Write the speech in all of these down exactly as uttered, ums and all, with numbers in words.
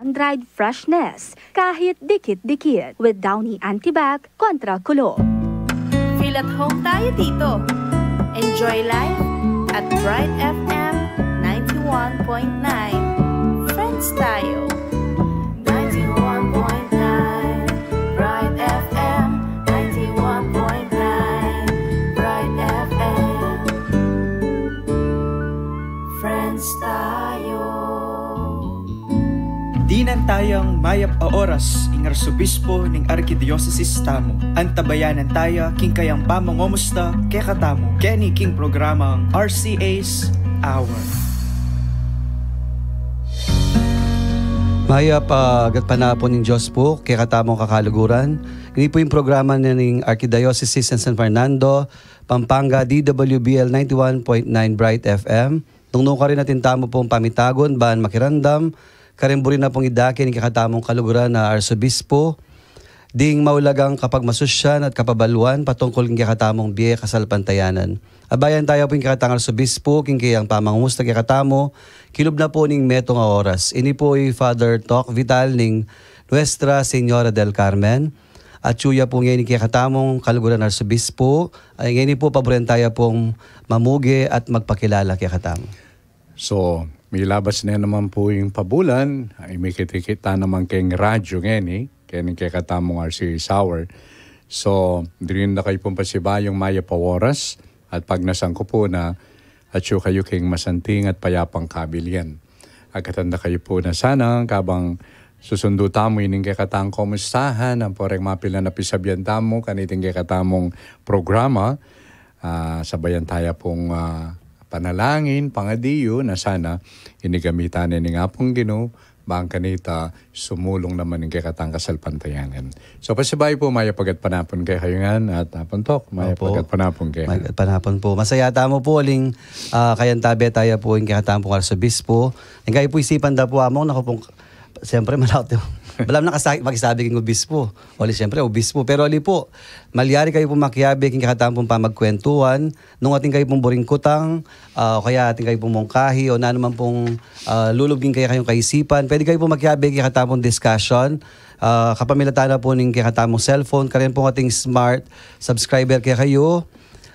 Dried freshness, kahit dikit-dikit, with Downy Antibac kontra kulo. Feel at home tayo dito. Enjoy life at Bright F M ninety-one point nine. Friends tayo. Ninety-one point nine Bright F M, ninety-one point nine Bright F M. Friends tayo. Dinan tayang mayap a oras ing Arsobispo ning Arkidiosesis tamu. Antabayanan taya king kayang pamangumusta kekatamu keni king programang R C A's Hour. Mayap a gatpanapun ning Dios pu kekatamung kakaluguran. Ini pu ing programa na ning Arkidiocese ning San Fernando, Pampanga, D W B L ninety-one point nine Bright F M. Nung nukarin atin tamu pung pamitagun ban makiramdam, karin buri na pung idake ning kekatamung kaluguran a Arsobispo, ding maulagang kapagmasusyan at kapabaluan patungkul king kekatamung bie kasalpantayanan. Abayan taya pu ing kekatang Arsobispo king kayang pamangumusta kekatamu, kilub na pu ning metung a oras. Ini pu i Father Tok Vital ning Nuestra Señora del Carmen. Atyu ya pu ngeni kekatamung kaluguran Arsobispo. Ay, ngeni pu paburen taya pung mamuge at magpakilala kekatamu. So, milabas ne naman pu ing pabulan, ay, mikit-ikit ta naman keng radyo ngeni, keni kekatamung R C A's Hour. So, dinan da kayu pung pasibayung mayap a oras, at pagnasan ku pu na atyu kayu king masanting at payapang kabilian. Agkatan da kayu pu na sana, kabang susundu tamu ining kekatang kumustahan, ampo reng mapilan a pisabian tamu kaniting kekatamung programa, ah, sabayan taya pung, ah, panalangin, pangadiyu, na sana ini gamitan ne ning Apung Ginu, bang kanita sumulung naman ing kekatang kasalpantayanan. So, pasibayu pu, mayap a gatpanapun kekayu ngan, at Apung Tok, mayap a gatpanapun kekayu. Mayap a gatpanapun pu. Masaya tamu pu, uling, ah, kayantabe taya pu ing kekatamung Arsobispo. Ing kayu pu isipan da pu, Among, naku pung, siyempre, malaut yu. Balamu na kasi makisabi king obispo. Uling, siyempre, obispo. Pero, ali pu, malyari kayu pu makiabe king kekatamung pamagkwentuan, nung atin kayu pung buring kutang, ah, o kaya atin kayu pung mungkahi, o nanu man pung, ah, lulub king kekayung kaisipan, pwede kayu pung makiabe king kekatamung discussion, ah, kapamilatan na pu ning kekatamung cellphone, karin pung ating smart subscriber kekayu,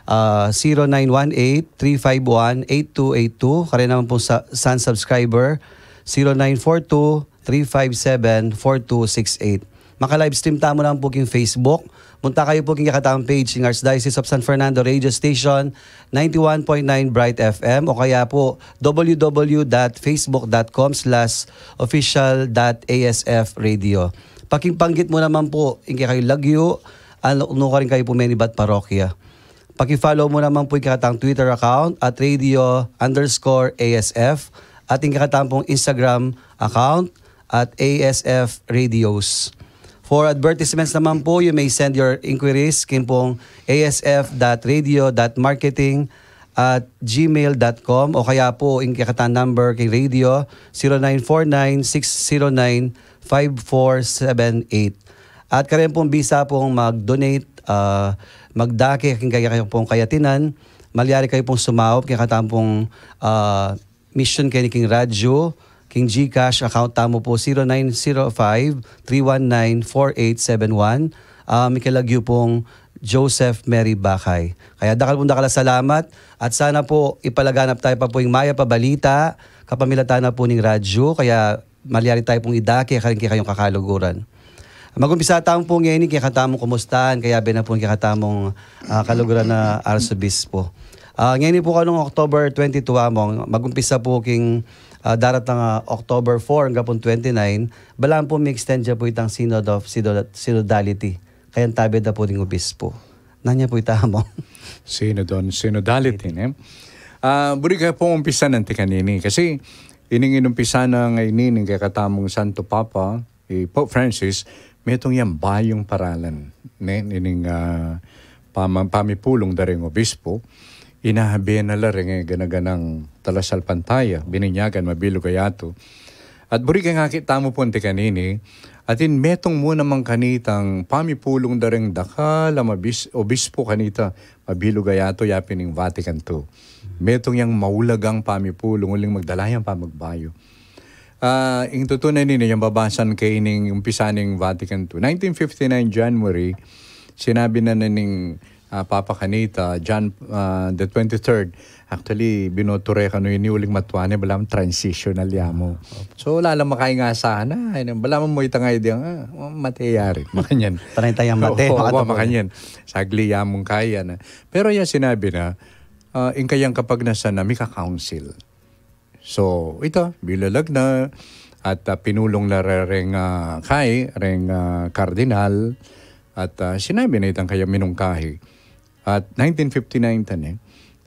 ah, zero nine one eight, three five one, eight two eight two, karin naman pung sa, Sun subscriber, zero nine four two, three five seven, four two six eight. Maka-livestream tamu naman pu king Facebook. Munta kayu pu king kekatang page ning Archdiocese of San Fernando Radio Station, ninety-one point nine Bright F M, o kaya pu, w w w dot facebook dot com slash official dot a s f radio. Pakipanggit mu naman pu ing kekayung lagyu, at nukarin kayu pu menibat parokya. Paki-follow mu naman pu ing kekatang Twitter account at radio underscore A S F at ing kekatang pung Instagram account at A S F Radios. For advertisements naman pu, you may send your inquiries king pung A S F dot radio dot marketing at gmail dot com o kaya pu ing kekatang number king radio, zero nine four nine, six zero nine, five four seven eight. At karin pung bisa pung mag-donate, ah, magdake king kekayung pung kayatinan, malyari kayu pung sumaup king kekatang pung, ah, mission keni king radyu, king GCash account tamu pu, zero nine zero five, three one nine, four eight seven one. Ah, mikilagyu pung Joseph Mary Bakay. Kaya dakal pung dakal a salamat, at sana pu ipalaganap taya pa pu ing mayap a balita kapamilatan na pu ning radyu, kaya malyari taya pung idake karing kekayung kakaluguran. Mag-umpisa tamu pu ngeni king kekatamung kumustahan, kayabe na pu ning kekatamung, ah, kaluguran a Arsobispo. Ah, ngeni pu kanung October twenty-two, Among, mag-umpisa pu king, ah, daratang, ah, October four angga pung twenty-nine, balamu pu mi-extend ya pu itang Synod of Synod-, Synodality. Kayantabe da pu ning obispo. Nanu ya pu ita, Among? Synod on Synodality, ne? Ah, buri ke pung umpisan anti kanini. Kasi, ining inumpisan na ngeni ning kekatamung Santo Papa, i Pope Francis, metung yang bayung paralan, ne? Ining, ah, pama-, pamipulung da ring obispo, inabe na la ring gana-ganang talasalpantaya, bininyagan, mabilug a yatu. At buri ke ngakit tamu pu anti kanini, atin metung mu naman kanitang pamipulung da ring dakal a mabis-, obispo kanita, mabilug a yatu, yapin ning Vatican two. Metung yang maulagang pamipulung, uling magdala yang pamagbayu. Ah, ing tutunan ini, yang babasan ke ining umpisa ning Vatican two. Nineteen fifty-nine January, sinabi na na ning, ah, Papa kanita, John, ah, the twenty-third. Actually, binoto re kanu ini uling matua ne, balamu transitional ya mu. So, lala makainga sana, ay, balamu mu itang idea nga, ah, mate yari, makanyan. Tanay tayang mate, Oo, mate oo, po. Makanyan. Sagli ya mung kaya na. Pero ya sinabi na, ah, ing kayang kapagnasan na mika-council. So, ita, bilalag na, at, ah, pinulung la re-, reng, ah, kai, reng, ah, kardinal, at, ah, sinabi na itang kaya minungkahi. At nineteen fifty-nine tan e.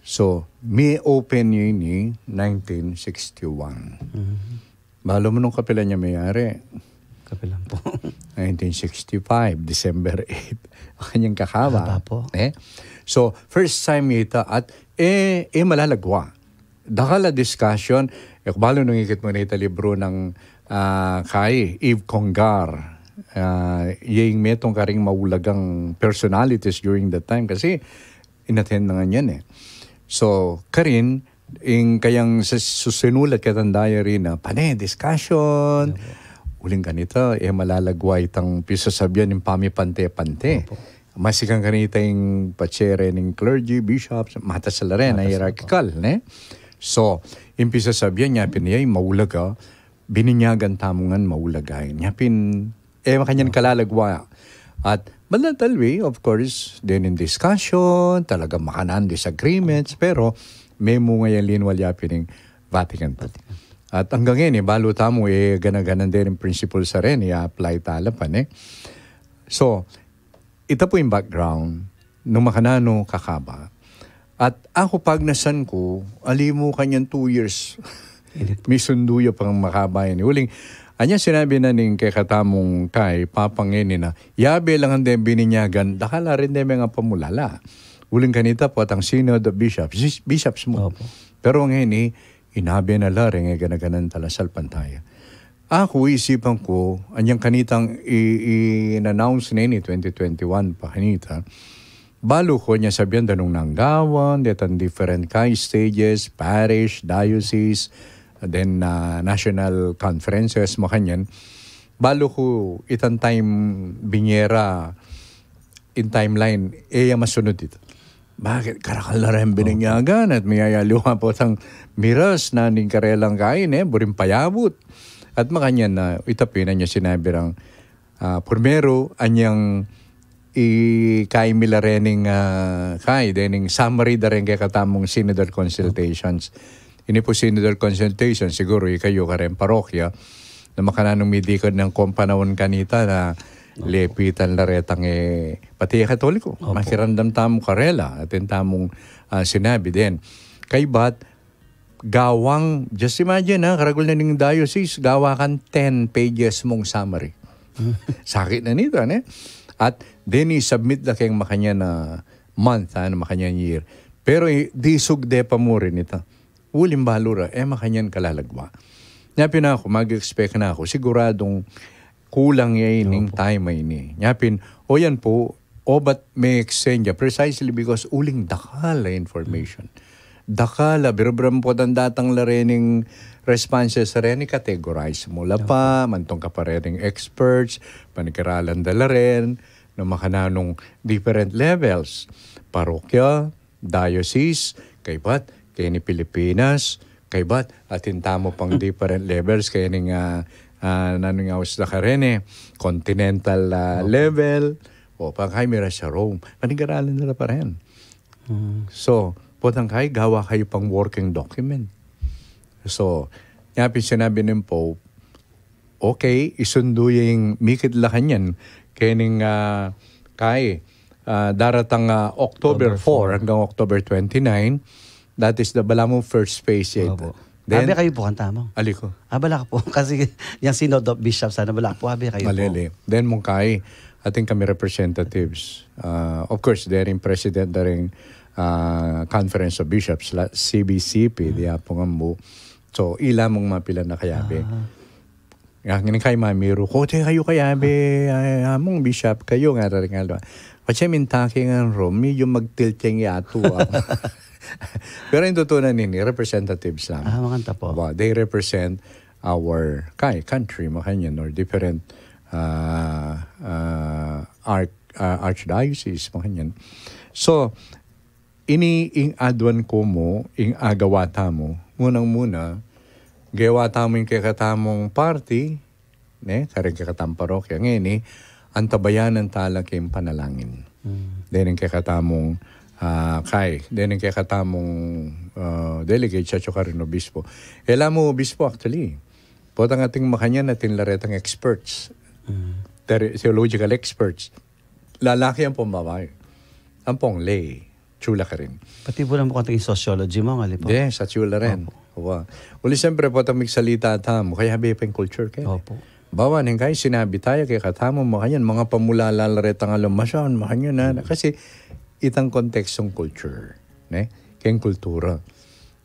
So, mi-open yu ini nineteen sixty-one. Mhm. Balu mu nung kapilan ya miyari? Kapilan po? Nineteen sixty-five, December eight. Kanyang kakaba. Haba po. Eh? So, first time ita at, eh, eh, malalagwa. Dakal a discussion, e ku balu nung ikit mu na ita libru nang, ah, kai, Yves Congar. Ah, ya ing metung karing maulagang personalities during that time kasi inattend na ngan yan e. So, karin, ing kayang sa-, su-, sinulat ketang diary na, pane, discussion. Opo. Uling kanita, e malalagwa itang pisasabian ning pamipante-pante. Opo. Masikan kanita ing patse re ning clergy, bishops, matas la ren, matas la po. Hierarchical, ne? So, ing pisasabian nya pin ya, ing maulaga, bininyagan tamu ngan maulaga. Nya pin, e makanyan kalalagwa. At, but not always, of course, then in discussion, talaga makanan disagreements, pero memunga yang linwal ya pin ning Vatican two. At anggang ini, balu tamu, e, gana-ganan de ring principle sa ren, i-apply tala pa, ne? So, ita pu ing background, nung makananu kakaba. At aku pagnasan ku, ali mu kanyan two years. Misundu ya pang makaba ini. Uling, anya sinabi na ning kekatamung kai, Papa ngeni na, yabe la ngan de bininyagan, dakal la rin de mengapamulala. Uling kanita potang Synod of Bishops, bis-, bishops mu. Opo. Pero ngeni, inabe na la ring e gana-ganan talasalpantaya. Aku, isipan ku, anyang kanitang i-, i-announce na ini twenty twenty-one pa kanita. Balu ku nya sabian da nung nanggawan, detang different kai stages, parish, diocese, then, ah, national conferences, makanyan. Balu ku itang time binie ra, in timeline, e ya masunud ita. Bakit? Karakal la ren bininyagan at miyayaliwa potang miras na ning karelang kai, e, buring payabut. At makanyan na, ita pin anya sinabi rang, ah, primero, anyang i-, kai mi la rening, ah, kai, dening summary da ren kekatamung synodal consultations. Ini pu synodal consultation, siguru ikayu kareng parokya, na makananu mi dikad nang kompanaun kanita na lepitan la retang, e, pati e Katoliko. Opo. Makiramdam tamu karela, atin tamung, ah, sinabi din. Kaybat, gawang, just imagine, ha, karagul na ning diocese, gawa kang ten pages mung summary. Sakit na nita, ne? At then i-submit da keng makanyan na month, ha, na makanyan year. Pero i-, disug de pa mu rin ita. Uling balu ra, e makanyan kalalagwa. Nya pin aku, mag-expect na aku, siguradung kulang ya ining time a ini. Nya pin, o yan pu, obat me-extend ya, precisely because uling dakal a information. Dakal a, bira-bira mu potang datang la rening responses reni, categorize mu la pa, mantung ka pa rening experts, panikiralan da la ren, na makananung different levels, parokya, diocese, kaybat, keni Pilipinas, kaybat, atin tamu pang different levels, keni nga, ah, nanung aus da kareni, continental, ah, level, o pa kay mira sa Rome, panikiralan da la pa ren. So, potang kay gawa kayu pang working document. So, nya pin sinabi ning Pope, okay, isundu ya ing mikit la kanyan. Kening, ah, kai, ah, daratang, ah, October four hanggang October twenty-nine. That is the balamu first phase ya ita. Opo. Then, abe kayu pu kanta mu. Ali ku? Ah, bala ku pu. Kasi yang Synod of Bishops, sana bala ku pu, abe kayu pu. Malili. Then, mung kai, atin kami representatives. Ah, of course, daring president, daring, ah, Conference of Bishops, la, C B C P, di apungan mu. So, ila mung mapilan na kayabe. Ah. Nga, ngeni kay mamiru ku, "Te, kayu kayabe, ay, among bishop kayu," nga raring alwa. Kasi minta ke ngan Rome, medyo mag-tilt yang yatu, ah. Pero ing tutunan ini, representatives lang. Ah, makanta pu. Ba, they represent, our kai country, makanyan, or different uh, uh, arch, uh, archdiocese, makanyan. So, ini ing aduan ku mu, ing agawa tamu, munang-muna, gewa tamu ing kekatamung party, ne, karing kekatamung parokya ngeni, antabayanan tala king panalangin. Dening kekatamung uh, kai, dening kekatamung uh, delegate, siya karin obispo. E la mu obispo, actually. Potang ating makanyan, atin la retang experts. Ter- theological experts. Lalaki ampong babai. Ampong lay. Atyu la karin. Pati pu naman konting sociology mu, ngali pu. Yes, atyu la rin. Wa. Uli siyempre, potang migsalita tamu, kayabe pa ing culture keni. Bawa ning kai, sinabi taya kekatamu, makanyan, mga pamulala la retang alamasan, makanyan na. Kasi itang kontekstong culture, ne? Keng kultura.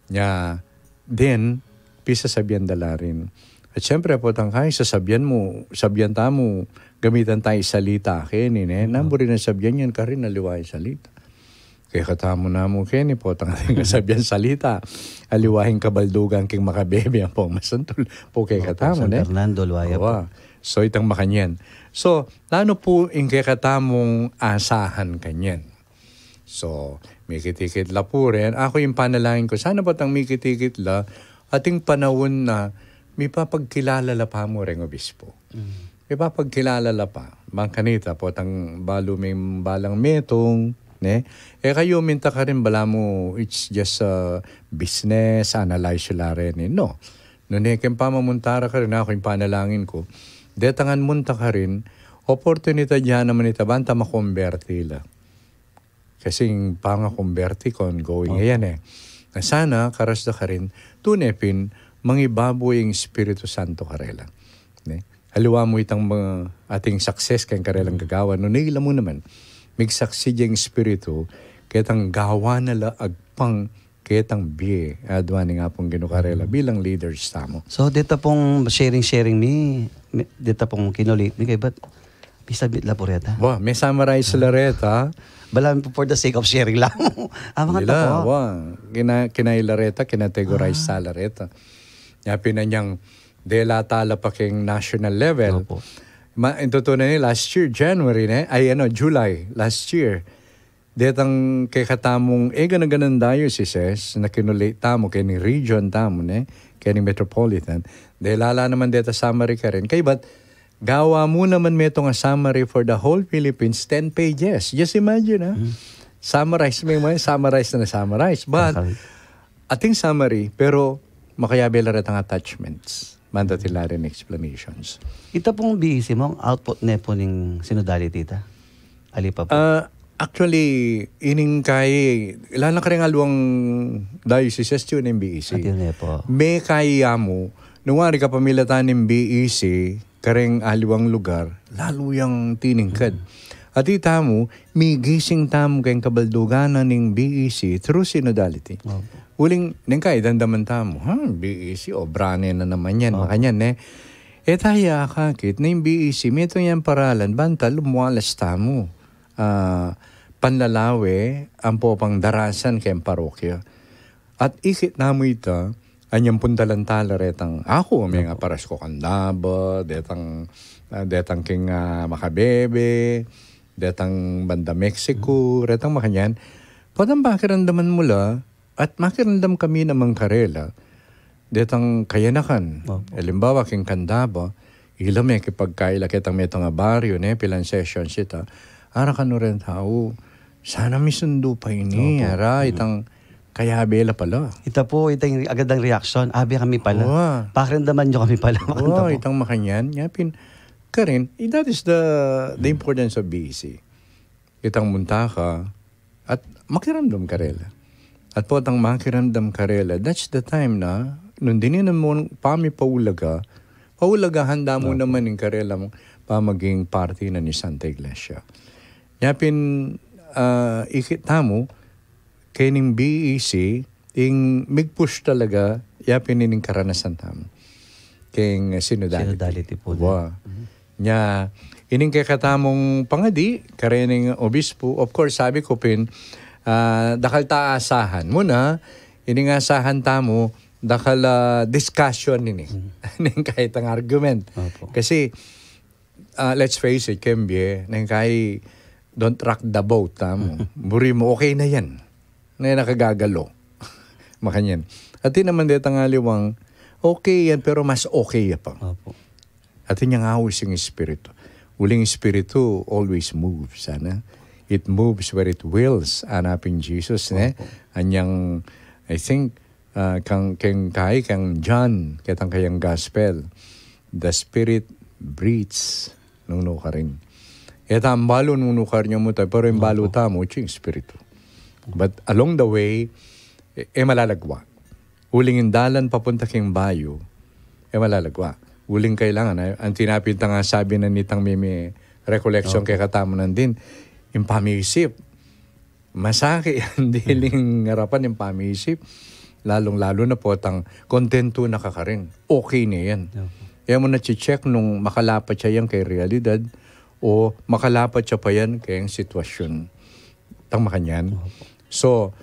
Nya, then, pisasabian da la rin. At siyempre, potang kai, sasabian mu, sabian tamu, gamitan taya salita keni, ne? Nanu rin ing sabian yan, karin aliwa ing salita. Kekatamu namu keni, potang ating sabian salita. Aliwa ing kabaldugan king makabebe ampong masantul. Pu kekatamu, ne? San Fernando, aliwa ya pu. So, itang makanyan. So, nanu pu ing kekatamung asahan kanyan? So, mikit-ikit la pu rin. Aku ing panalangin ku, sana potang mikit-ikit la, ating panaun na mipapagkilala la pa mu reng obispo. Mipapagkilala la pa. Bang kanita, potang balu ming balang metung, ne? E kayu minta karin balamu, it's just a business, analyze la rin, eh. No. Nune keng pamamunta ra karin, aku ing panalangin ku, detang munta karin, oportunidad ya naman ita banta makomberti la. Kasi ing pangakomberti ko, ongoing yan, eh. Na sana, karas da karin, tune pin, mangibabu ing Espiritu Santo karela. Ne? Aliwa mu itang mga ating success keng karelang gagawan. Nune ila mu naman, migsucceed yang Espiritu, ketang gawan na la agpang ketang bie, aduan ning Apung Ginu karela, bilang leaders tamu. So, deta pung sharing-sharing mi, mi- deta pung kinulate mi, kaybat misabit la pu reta. Wa, mi-summarize la reta. Balamu pu for the sake of sharing la. Ah, mga tapo. Wa, kina, kinai la reta, kinategorize ta la reta. Nya pin anyang dela tala pa keng national level. Opo. Ma, ing tutu na ni last year, January, ne? Ay, ano, July, last year. Detang kekatamung egana-ganang dioceses na kinulate tamu, keni region tamu, ne, keni metropolitan. Dela la naman deta summary karin. Kaybat, gawa mu naman metung a summary for the whole Philippines, ten pages. Just imagine, ha? Summarize mu, summarize na summarize. But, ating summary, pero makayabe la retang attachments. Banta tila rin explanations. Ita pung B E C mu, output ne pu ning synodality ta? Ali pa pu. Ah, actually, ining kai, lalo na kareng aliwang dioceses, atyu ning B E C. Atyu ne pu. Me kai ya mu, nung wari kapamilatan ning B E C, kareng aliwang lugar, lalu yang tiningkad. At ita mu, migising tamu keng kabaldugan na ning B E C through synodality. Opo. Uling, neng kai, dandaman tamu, ha, B E C, obra ne na naman yan, makanyan, ne. E taya akakit, neng B E C, metung yang paralan, banta lumwalas tamu. Ah, panlalawe, ampo pang darasan keng parokya. At ikit namu ita, anyang puntalan tala retang, aku, mengaparas ku Candaba, detang, ah, detang king, ah, Macabebe, detang banda Mexico, retang makanyan. Potang pakiramdaman mu la, at makiramdam kami naman karela, detang kayanakan. Opo. Alimbawa, king Candaba, ila mekipagkaila ketang metung a baryo, ne, pilan session sita. Ara kanu reng tau, sana misundu pa ini, ara, itang kayabe la pala. Ita pu, itang agad ang reaksyon, abe kami pala. Wa. Pakiramdaman nyo kami pala. Wa, itang makanyan. Nya pin, karin, eh, that is the, the importance of B E C. Itang munta ka, at makiramdam karela. At potang makiramdam karela, that's the time na, nung dininan mu pamipaulaga, paulagahan da mu naman ing karela mu pamaging parti na ning Santa Iglesia. Nya pin, ah, ikit tamu, kening B E C, ing mig-push talaga, ya pin ining karanasan tamu. Keng synodality. Synodality pu. Wa. Nya, ining kekatamung pangadi, karening obispo, of course, sabi ku pin, ah, dakal ta asahan. Muna, ining asahan tamu, dakal a discussion ini. Neng kaya itang argument. Kasi, ah, let's face it, keng bie, neng kaya don't rock the boat, tamu. Buri mu, okay na yan. Na yan nakagagalo. Makanyan. Atin naman detang aliwang, okay yan, pero mas okay ya pa. Atin yang awis ing Espiritu. Uling Espiritu always moves, ana. It moves where it wills, ana pin Jesus, ne? Anyang, I think, ah, kang, keng kai, kang John, ketang kayang gospel, the Spirit breathes, nung nukarin. E ta ambalu nung nukarin ya mu tamu, pero imbalu tamu, ing Espiritu. But along the way, e, e malalagwa. Uling ing dalan papunta king bayu, e malalagwa. Uling kailangan, ay, ang tinapin ta nga sabi na nitang mimi recollection kekatamu nandin, ing pamisip. Masake yan, diling arapan ing pamisip. Lalung-lalu na potang kontento na ka karin. Okay na yan. E mu na check nung makalapat ya yan keng realidad o makalapat ya pa yan keng sitwasyun. Tang makanyan. So,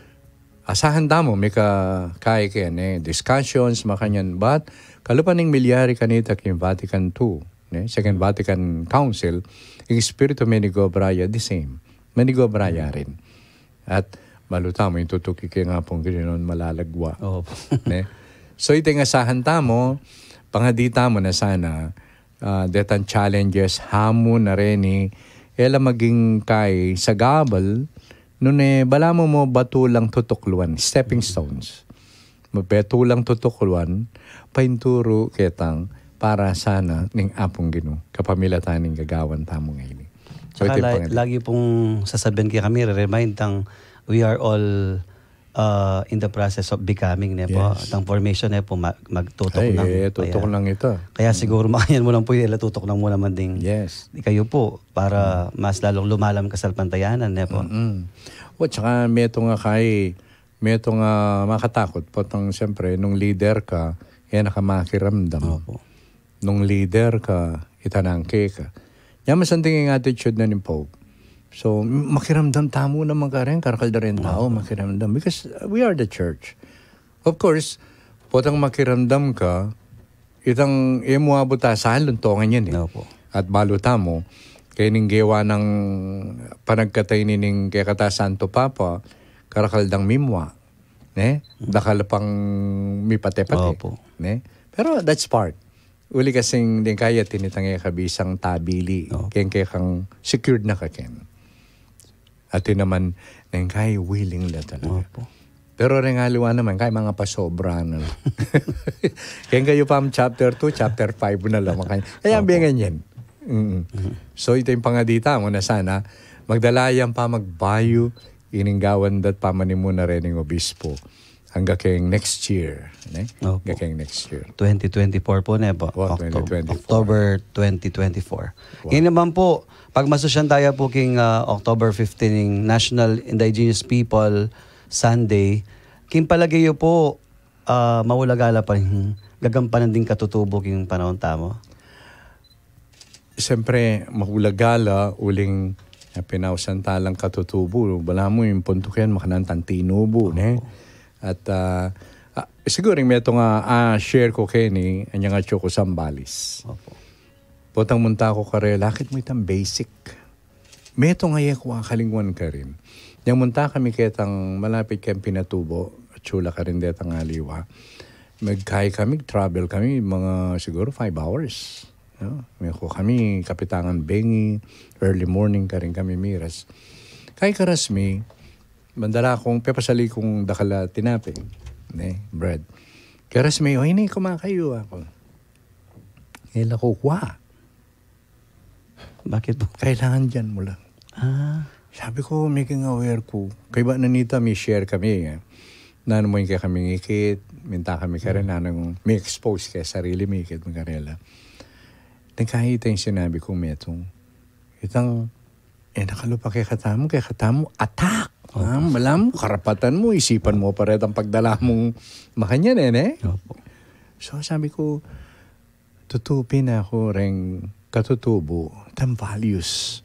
asahan tamu, mika kai kene, discussions, makanyan, but kalupa ning milyari kanita king Vatican two, ne? Second Vatican Council, ing Espiritu menigobra ya the same. Menigobra ya rin. At balu tamu, ing tutuki keng Apung Ginu e malalagwa. Ne? So, ita ing asahan tamu, pangadi tamu na sana, ah, detang challenges, hamon a reni, e la maging kai sagabal, nune balamu mu batu lang tutukluan, stepping stones. Batu lang tutukluan, painturu ketang para sana ning Apung Ginu, kapamilatan ning gagawan tamu ngeni. So, ita ing la-, pangadi. Lagi pung sasabian kekami, re-remind tang, we are all uh, in the process of becoming, ne po? Yes. Tang formation, ne po, ma-, magtutuknang. Ay, e, tutuknang ita. Kaya siguru makanyan mu lang po, e la tutuknang mu naman ding. Yes. Di kayu po, para mas lalung lumalam kasalpantayanan, ne po? Mm. O, tsaka metung a kai, metung a makatakut potang, siyempre, nung leader ka, e na ka makiramdam. Opo. Nung leader ka, ita nang keka. Nya masanting ing attitude na ning Pope. So, m-, makiramdam tamu naman karin, karakal da rin tau, makiramdam. Because, uh, we are the church. Of course, potang makiramdam ka, itang e mu abut a saluntungan yan e. Opo. At balu tamu, kaya ning gewa nang panagkatay nining kekatang Santo Papa, karakal dang mimwa, ne? Dakal pang mipate-pate, ne? Pero that's part. Uli kasing deng kaya tinitang e kabisang tabili, keng kekang secured na ka ken. Atin naman, neng kai willing la talaga. Opo. Pero reng aliwa naman, kai mangapasobra na la. Keng kayu pa chapter two, chapter five na la, makanya. Kaya ang biyangan yan. Mm. So, ita ing pangadi tamu na sana, magdala yang pamagbayu, ining gawan da't pamanimuna rening obispo. Angga keng next year, ne? Opo. Angga keng next year. Twenty twenty-four po, ne po? O, Octo-, twenty twenty-four. October twenty twenty-four. Wow. Ngayon naman po, pagmasusyan tayo po king, ah, October fifteen, ing National Indigenous People Sunday. King palagay yu po, ah, maulaga la pa ring gagampanan ding katutubo king panaun tamu? Siyempre, maulaga la uling, ah, pinausan ta lang katutubo. Balamu ing punto ken, makananu tang tinubo, ne? Opo. At, ah, ah, siguro, ing metung a, ah, share ku keni, anyang atyu ku Zambales. Opo. Potang munta ku karela, akit mu itang basic. Metung a e ku akalingwan karin. Yang munta kami ketang malapit keng Pinatubo, atyu la karin detang aliwa. Magkai kami, travel kami, mga siguro five hours. No? Meku kami, kapitangan bengi, early morning karin kami miras. Kai karas mi, mandala kung, pepasali kung dakal a tinape, ne, bread. Karas mi, "O, ini, kuma kayu," aku. E la ku kua. Bakit po? Kailangan dinan mu la. Ah. Sabi ku, making aware ku. Kaybat na nita, mi-share kami, e. Nanu mu ing kekaming ikit, minta kami karela, nanung mi-expose ke sarili mi ikit mi karela. Nagkakita ing sinabi kung metung. Itang, e, nakalupa kekatamu, kekatamu, atak. Opo. Ah, malam, karapatan mu, isipan mu pa retang pagdala mung makanyan, e, ne? Opo. So, sabi ku, tutu pin aku reng katutubo, itang values.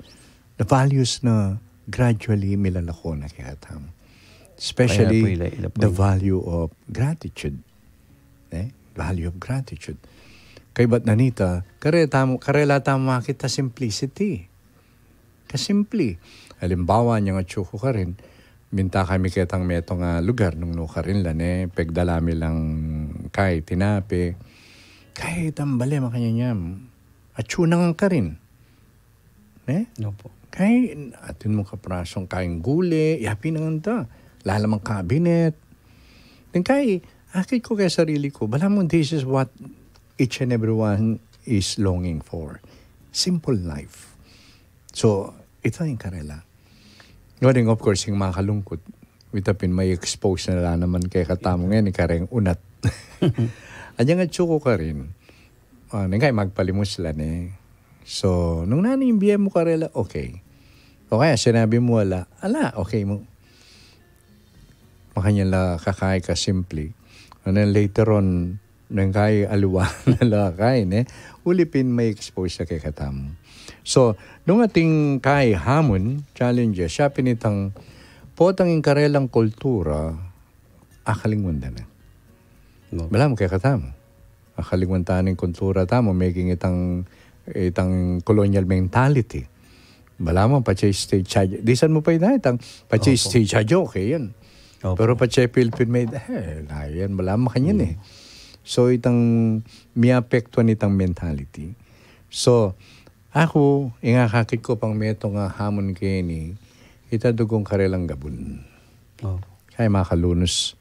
The values na gradually milalako na kekatamu. Especially the value of gratitude. Ne? Value of gratitude. Kaybat na nita, karela tamu, karela tamu makit a simplicity. Kasimple. Alimbawa, inyang atsu ku karin, minta kami ketang metung a lugar nung nukarin la, ne, pegdala mi lang kay tinape. Kay itang bale makanyan ya, atsu na ngan karin. Ne? Opo. Kay atin mu kaprasung kayang gule, yapin na ngan ta. Lalam a kabinet. Then kay, akit ku kaya sarili ku, balamu this is what each and everyone is longing for. Simple life. So, ita ing karela. Ngunit, of course, ing makalungkut, ita pin mai-expose na la naman kekatamu ngeni kareng unat. Anyang atsu ku karin, ah, neng kay magpalimus la, ne. So, nung nanu ing bie mu karela, okay. O kaya sinabi mu ala, ala, okay mu. Makanyan la kakay, kasimple. And then later on, neng kay aliwa na la kay, ne. Uli pin mai-expose ya kekatamu. So, nung atin kay hamun, challenges, siya pin itang potang ing karelang kultura, akalingwan da na. No. Balamu kekatamu, akalingwan ta ning kultura tamu, maging itang, itang colonial mentality. Balamu patse stage siya, disan mu pa ita, itang patse Opo. Stage siya, okay yan. Opo. Pero patse Philippine made, eh, layan, balamu makanyan eh. So, itang miapektuan itang mentality. So, aku, ing akakit ku pang metung a hamun keni, ita dugung karelang gabun. Opo. Kaya makalunus.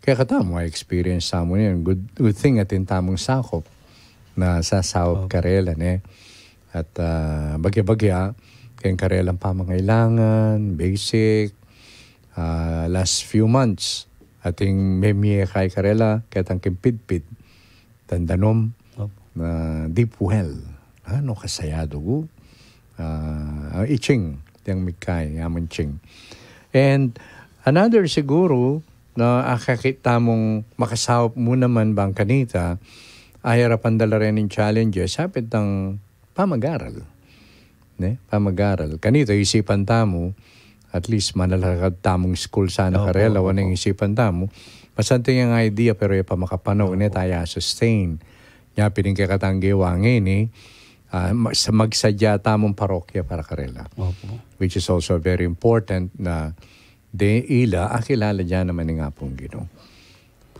Kaya katamu, experience tamu yan. Good, good thing atin tamung sakup na sasaup karela, ne. At, ah, bagya-bagya, keng karelang pamangailangan, basic, ah, last few months, atin memie kay karela, ketang kimpidpid, dandanom, Opo. na deep well. Ano, kasayadu ku. Ah, iching, yang mikay, yaman ching. And another siguru, na akakit tamung makasaup mu naman bang kanita, ayarapan da la ren ing challenges, sapit tang pamag-aral. Ne? Pamag-aral. Kanita, isipan tamu, at least manalakad tamung school sana Opo, karela, opo. Waneng isipan tamu, masanting yang idea, pero e pa makapanaw, ne, taya sustain. Nya, pin ing kekatang gewa ngeni, ah, ma-, sa magsadya tamung parokya para karela. Opo. Which is also very important na de ila, akilala da naman ing Apung Ginu.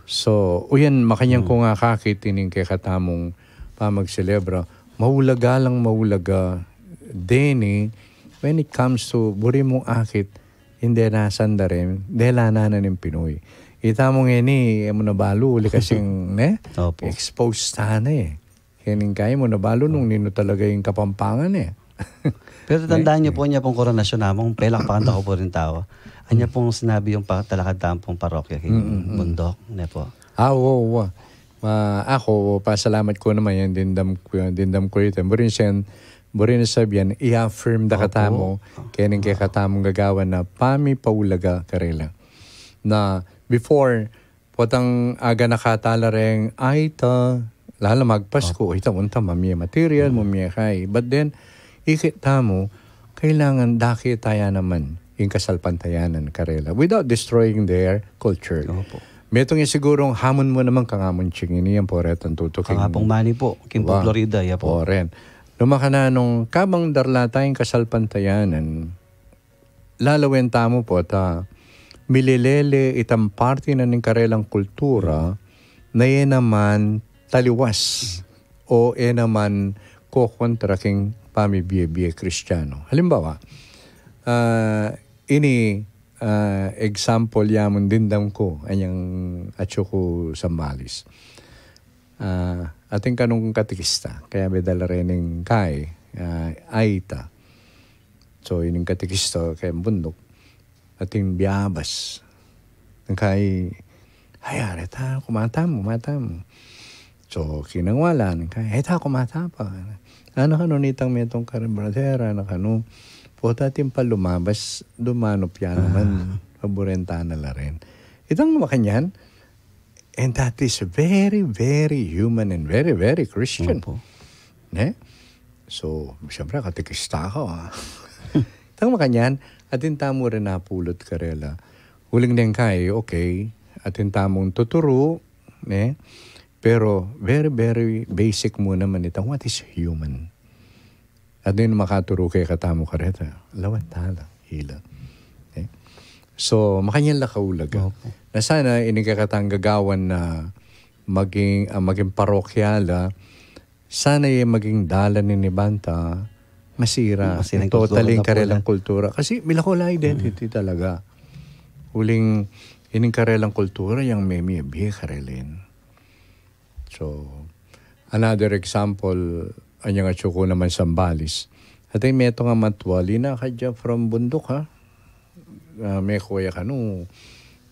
So, uyan, makanyan ku nga kakit ining kekatamung pamagselebra, maulaga lang maulaga, deni, when it comes to, buri mung akit, ing denasan da rin, dela na ning Pinoy. Ita mu ngeni, e mu na balu, uli kasing, ne? Opo. Expose ta na eh. Kaya ning kaya mu na balu nung ninu talaga ing Kapampangan eh. Pero tandaan niyo po, anya pong koronasyon namung, pelakpakan ta ko po rin tawa. Anya pong sinabi yung pa-, talakad tamu pong parokya king bundok, ne po. Ah, oo, oo. Ah, ako, pasalamat ku naman yan, dindam ku yan, dindam ku ito. Burin siya, burin sabihan, i-affirm da Opo. Katamu, kaya ning kaya katamung gagawan na pamipaulaga karela. Na before, potang aga na katala reng, ay ta, lala magpasku, ay ta, unta, mamie material, mamie kay. But then, ikit tamu, kailangan dake taya naman ing kasalpantayanan karela without destroying their culture. Opo. Metung ya sigurung hamun mu naman kangamun ching ini yang poretan tutuking. Kangapung mani po, king po Florida, ya po. Poren. Lumakananung kabang darla tayang kasalpantayanan, lalawen tamu po ta milelele itang parti na ning karelang kultura na e naman taliwas o e naman kokontra king pamibie-bie Kristiano. Halimbawa, ah, ini, ah, example yamun dindam ku, anyang atsu ku Zambales. Ah, atin kanung katekista, kaya bedala rening kai, ah, aita. So, ining katekista, kaya bunduk, atin biabas. Nang kai, ay, areta, kumata mu, kumata mu. So, kinangwalan, nang kai, eta, kumata pa. Anak anu nitang metung karin, brother, anak anu. Pota atin pa lumabas, dumano piano man, paburenta na la rin. Itang makanyan, And that is very, very human and very, very Christian. Opo. Ne? So, siyempre, katekista ka, ah. Tang makanyan, atin tamu rin napulut karela. Uling deng kai, okay, atin tamung tuturu, ne? Pero very, very basic mu naman itang what is human. At nung makaturu kekatamu kareta, lawan tala, ila. Ne? So, makanyan la kaulaga. Opo. Na sana, ini kekatang gagawan na maging, ah, maging parokyala, sana e maging dalan ini banta, masira, masira ing totally kultura ing na po karelang na. Kultura. Kasi milako la identity talaga. Uling, ining karelang kultura, yang memi, bie karelen. So, another example, anyang atsu ku naman Sambales. Atin metung a matwal, ina ka dia from bunduk, ha? Ah, meko ya kanu,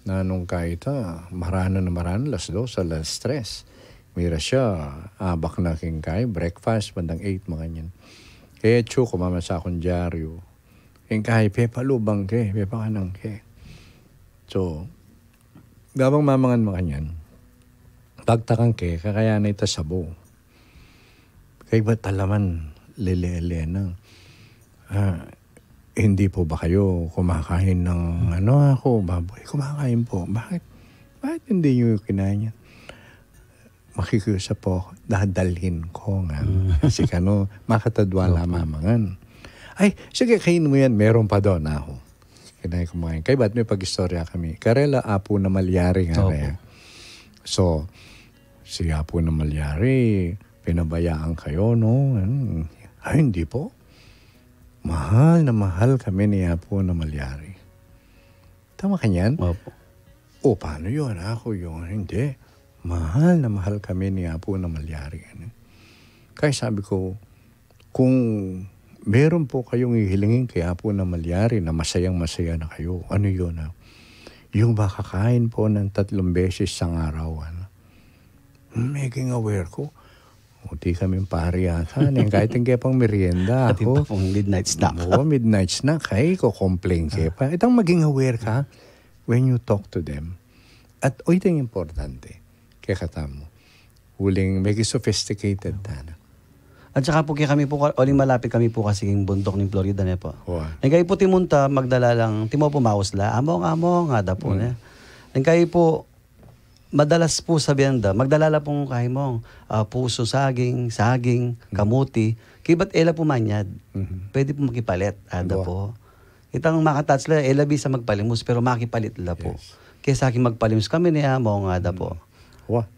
nanung kaita, marana na marana, las dos, las tres. Mira sia, abak na king kai, breakfast, bandang eight, makanyan. Kaya atsu ku, mamasa kung dyaryu. King kai, pepalubang ke, pepakanang ke. So, gabang mamangan makanyan, pagtakan ke, kakaya na ita sabo. Kaya ba talaman, lele-ele na. Ah, hindi po ba kayo kumakain ng ano, ako, baboy? Kumakain po. Bakit? Bakit hindi nyo kinain yan? Makikiusap po ako, dadalhin ko nga. Mm. Kasi kanu, makatadwa la mamangan. Ay, sige, kain mo yan. Meron pa doon ako. Kinay ko makanyan. Kaya ba't may pag-istorya kami? Karela, Apu na Malyari nga. Opo. Re. So, si Apu na Malyari, pinabayaan kayo, no? Hmm. Ay, hindi po. Mahal na mahal kami ni Apu na Malyari. Tama kanyan? Opo. O, paano yun? Ako yun, hindi. Mahal na mahal kami ni Apu na Malyari. Ano? Kaya sabi ko, kung meron po kayong hihilingin kay Apu na Malyari na masayang-masaya na kayo, ano yun, ah? Yung makakain po ng tatlong beses sa araw, ano? Hmm, maging aware ko. Uti kaming pari yata, neng kahit yung kaya pang merienda, atin ako. Pa pong midnight snack. Oo, midnight snack, ay, ko-complain ke pa. Itang maging aware ka when you talk to them. At, o, ito yung importante, kekatamu. Uling, may sophisticated tana. At saka po, kaya kami po, uling malapit kami po kasi yung bundok ng Florida, ne po. Wa. Neng kayi po timunta, magdala lang, timo po maus la, among, among, nga da po, ne. Neng kayi po, madalas po sabihan da, magdala la pong kaimong, ah, puso saging, saging, kamuti, kibat ela po manyad. Mhm. Pwede po makipalit, ada po. Itang makatouch la, ela bisa magpalimus, pero makipalit la po. Yes. Kesa ki magpalimus kami ni amo nga da po. Wa.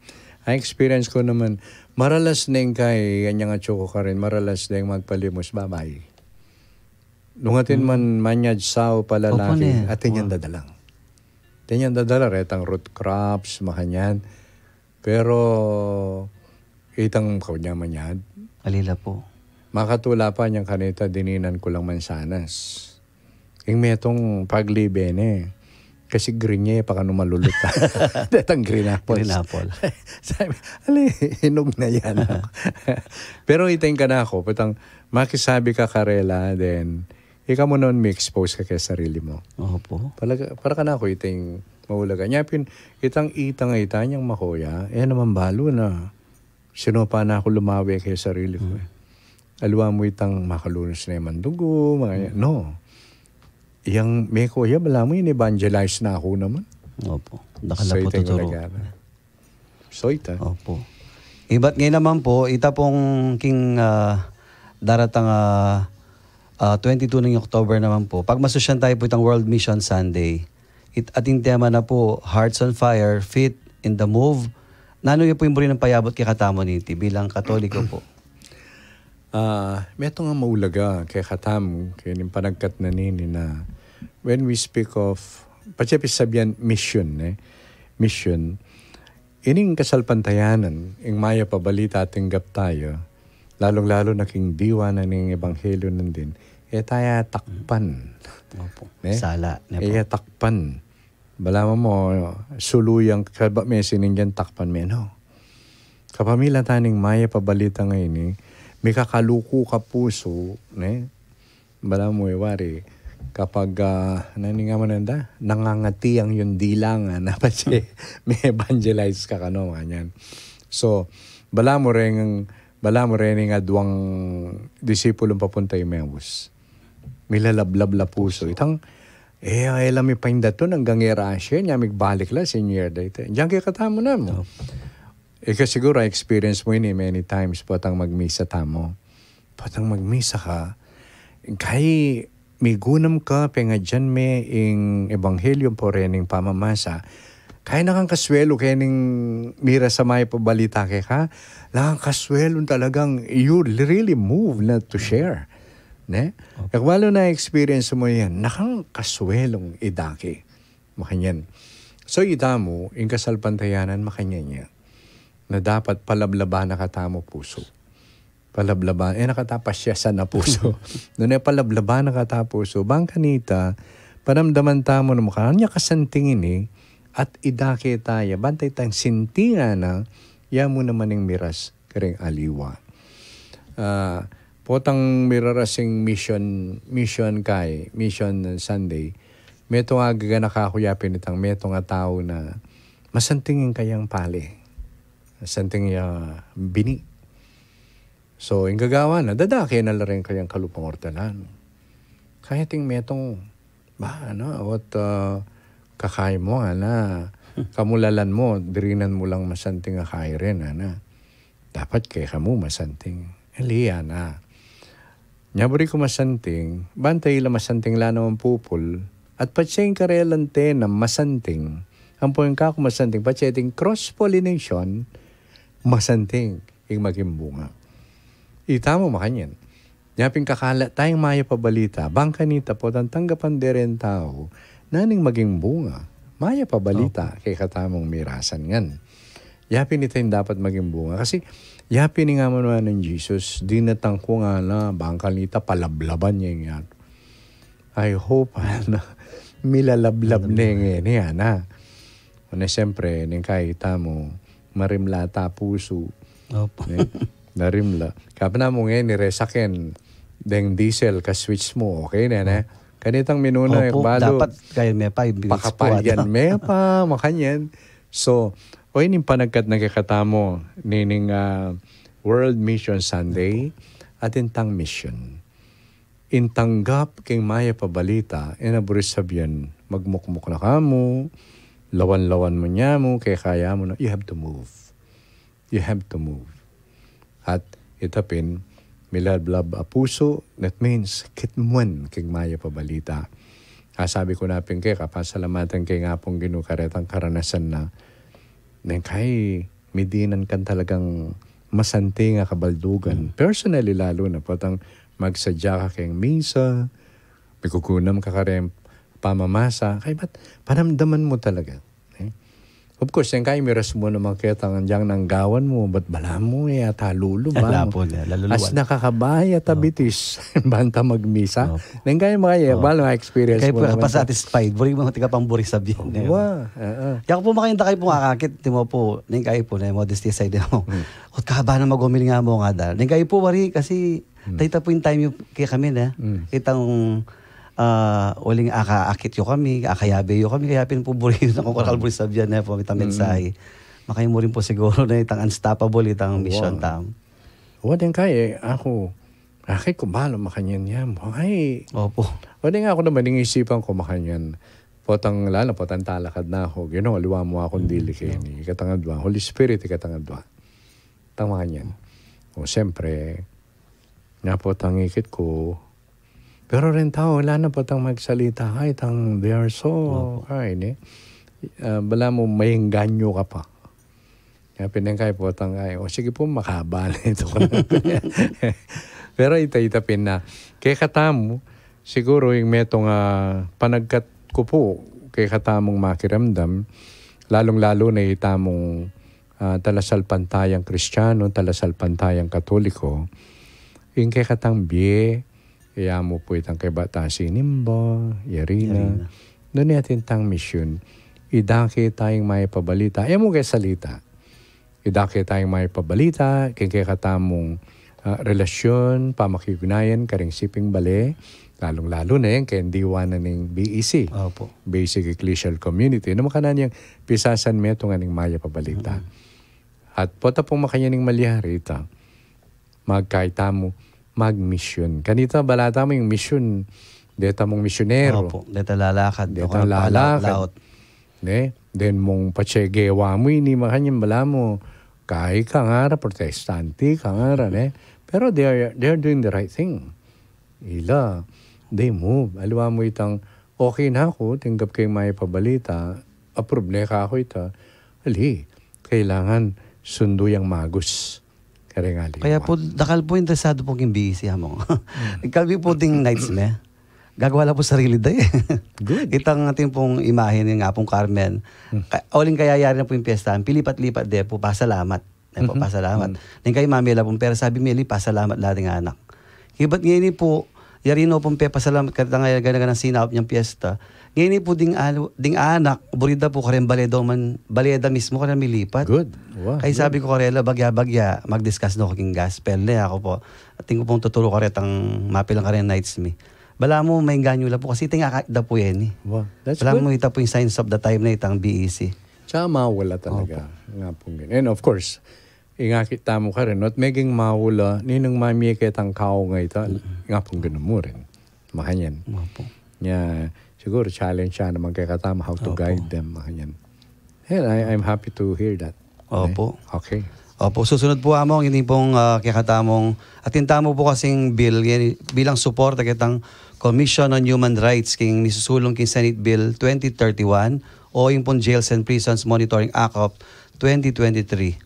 Ang experience ko naman, maralas neng kay, anyang atsu ku karin, maralas neng magpalimus, babae. Nung atin man manyad sau palalaki, opo, ne. Atin yang dadalang. Atin yang dadala, retang root crops, makanyan. Pero, itang kau niya manyad. Alila po. Makatula pa niyang kanita, dininan ko lang mansanas. Ing metung paglibe ne. Kasi green niya, eh, pakanu malulut. Detang green apples. Green apple. Sabi, ali, hinog na yan. Pero itang kanako, patang makisabi ka karela, then, ika mu naman mi-expose ka kaya sarili mo. Opo. Palaga, para kanaku, itang maulaga. Nyapin, itang, itang, itang yang makoya, eh, naman balu na. Sino pa na aku lumawe kaya sarili ku, eh. Aliwa mu itang makalunus na yung mandugu, mga, no. Yang meko ya, bala mu, in-evangelize na aku naman. Opo. Dakal na po itang tuturu. Soy ta. Opo. Ibat ngayon naman po, ita pong king, ah, daratang, ah, ah, twenty-two ng October naman po, pagmasusyan tayo po itang World Mission Sunday. It, ating tema na po, Hearts on Fire, Faith in the Move. Nanu ya po yung buri ng payabot kekatamu niti bilang Katoliko po? Ah, metung a maulaga kekatamu, keng panagkat na nini na when we speak of, patse pisabian mission, eh. Mission, ining kasalpantayanan, ing mayap a balita ating gaptayu, lalung-lalu na king diwa na ning ebanghelyo nandin, e taya takpan. Opo. Ne? Sala, ne po. E ya takpan. Balamu mo, sulu yang kaba me sinin diyan takpan me, no? Kapamilatan ning mayap a balita ngeni, mikakaluku ka pusu, ne? Balamu e wari, kapag, ah, nanu nga mananda, nangangati yang yung dila nga, na patse, me-evangelize ka kanu, kanyan. So, balamu reng, balamu reng aduang disipulung papunta Emmaus. Milalablab la pusu. Itang, E, e la mi paindatun anggang e rasya, nya migbalik la, senior da ita. Diyan kekatamu namu. Ika siguru, experience mu ini many times, potang magmisa tamu. Potang magmisa ka, kai migunam ka, pengadyan me ing ebanghelyo ampo rening pamamasa. Kai na kang kaswelu kening miras a mayap a balita keka, la kang kaswelu talagang you really move na to share. Ne? Kabalu na experience mu yan, na kang kaswelung idake. Makanyan. So, itamu, ing kasalpantayanan makanyan ya. Na dapat palablaban na katamu pusu. Palablaban, e na kata pasyasan a pusu. Nune palablaban na kata pusu. Bang kanita, panamdaman tamu na makanyan kasanting ini, at idake taya, bantay tang sintingan na, ya mu naman ing miras, karing aliwa. Ah, potang mirarasing mission, mission kai, mission Sunday. Metung agaganaka ku ya pin itang metung a tau na masanting ing kayang pale. Masanting ya bini. So, ing gagawan na, dadake na la ring kayang kalupang ordanan. Kaya ting metung, ba, ana, ot, ah, kakai mu, ana, kamulalan mu, dirinan mu lang masanting a kai rin, ana. Dapat kekamu masanting. Eli, ana. Nya buri ku masanting, bantay la masanting la naman pupul, at patse ing karelang tenam masanting, ampo ing kaku masanting, patse iting cross-pollination, masanting ing maging bunga. Itamu makanyan. Nya pin kakalat tayang mayap a balita, bang kanita potang tanggapan de ring tau, naning maging bunga, mayap a balita, kekatamung mirasan ngan. Ya pin ita ing dapat maging bunga. Kasi, ya pin ing amanuan nang Jesus, dinatang ku ngana, bang kanita palablaban ya ing yatu. I hope, ana, milalablab ne ngeni, ana. Una, siyempre, neng kai tamu, marimla ta pusu. Opo. Ne? Narimla. Kapin namu ngeni, resaken, deng diesel, ka-switch mu, okay ne, ne? Kanitang minuna, opo, balu, dapat kaya me pa, pakapalyan me pa, makanyan. So, o, ining panagkat na kekatamu, nining, ah, World Mission Sunday, atin tang mission. Ing tanggap king mayap a balita, e na buri sabyan, magmukmuk na kamu, lawan-lawan mu nya mu, kekaya mu na, you have to move. You have to move. At ita pin, milablab a pusu, that means, kitmuan king mayap a balita. Kasabi ku na pin keka, pasalamatan ke ing Apung Ginu karetang karanasan na, neng kai, midinan kang talagang masanting a kabaldugan. Personally, lalu na potang magsadya ka keng misa, mikukunam ka kareng pamamasa, kaybat panamdaman mu talaga. Eh? Of course, neng kai miras mu naman ketang dyang nanggawan mu, bat balamu, e, ata lulu ba? Ala pu, ne, laluluan. As nakakabaya, tabitis, banta magmisa. Opo. Neng kai makaya, bala, experience mu naman. Kaya pu, kapasatisfied. Buri mu, tika pang buri sabyan, e. Wa, oo. Yaku pu, makanyan, ita kai pu akakit, timu pu, neng kai pu, ne, modesty aside, ne, mo. Ot kaba na magumil nga mu nga dal. Neng kai pu, wari, kasi, tayta pu ing time yu kekami, ne? Itang, ah, uling akaakit yu kami, akayabe yu kami, kaya pin pu buri yu na kung kakal buri sabyan, ne, pu, itang mensahe. Makaya mu rin pu siguru na itang unstoppable, itang mission tam. Wa, deng kai, e, aku, akit ku balu makanyan ya mu. Ay. Opo. O, deng aku naman, ing isipan ku makanyan. Potang, lala, potang talakad na aku. Ginu, aliwa mu akung dili keni. Ikatang adwa. Holy Spirit, ikatang adwa. Tang makanyan. O, siyempre, nya potang ikit ku. Pero reng tau, ala na potang magsalita, ay, tang, they are so, ay, ne? Ah, balamu, maengganyu ka pa. Nya pin neng kai potang kai, o, sige pu, makaba na itu. Pero ita, ita pin na, kekatamu, siguru ing metung a panagkat ku pu, kekatamung makiramdam, lalung-lalu na itamung, ah, talasalpantayang Kristiyanu, talasalpantayang Katoliko, ing kekatang bie, iya mu pu itang kaybat a sinimba, yari na. Yari na. Nune atin tang mission, idake taya ing mayap a balita. E mu ke salita. Idake taya ing mayap a balita, king kekatamung, ah, relasyon, pamakiugnayan, karing siping bale, lalung-lalu na yang keng diwa na ning B E C. Opo. Basic Ecclesial Community. Na makanyan yang pisasan metung a ning mayap a balita. At pota pung makanyan ing malyari ita. Magkai tamu, magmission. Kanita, bala tamu ing mission, Deta mung misyonero. Opo, deta lalakad, deta lalakad. Ne? Then mung patse gewa mu ini, makanyan balamu, kai ka ngara, protestante ka ngara, ne? Pero they are, they are doing the right thing. Ila, they move. Aliwa mu itang, okay na ku, tinggap ke ing mapabalita, approve ne kaku ita, ali, kailangan sundu yang magus. Kaya nga, kaya po, dakal po interesado po king B E C, Among. Kami po ding Knights me. Gagawa la po sarili da eh. Good. Itang atin pong imahe ning Apung Carmen. Ka-, uling kayayari na po ing piyesta, pilipat-lipat de po, pasalamat. Ne po, pasalamat. Ning kay Mami la pong pera, sabi, Meli, pasalamat la ding anak. Ibat ngeni po, yari no pong pepasalamat ka, tanga gana-gana sinaup niyang piyesta. Ngeni po ding anu-, ding anak, buri da po kareng baleda man, baleda mismu kareng milipat. Good. Wow, kaya sabi ko karela, bagya-bagya, mag-discuss no king gospel, ne, aku po. Atin ku pong tuturu karetang mapilan kareng Knights me. Balamu, maengganyo la po kasi tingakit da po yan eh. Wow, that's good. Balamu, ita po ing signs of the time na itang B E C. Tsaka mawala talaga. Opo. Nga pong ganyan. And of course, ingakit tamu karin, no? At meging mawala, ninung mamie ketang kaunga ita, nga pong ganun mu rin. Makanyan. Opo. Nya, siguro challenge ya naman kekatamu how to guide them, makanyan. And I, I'm happy to hear that. Opo. Okay. Opo, susunod po, Among, ini pong, ah, kekatamung, atin tamu po kasing bill, yan, bilang suporta ketang Commission on Human Rights, king misusulung king Senate Bill twenty thirty-one, o ing pong Jails and Prisons Monitoring Act of twenty twenty-three.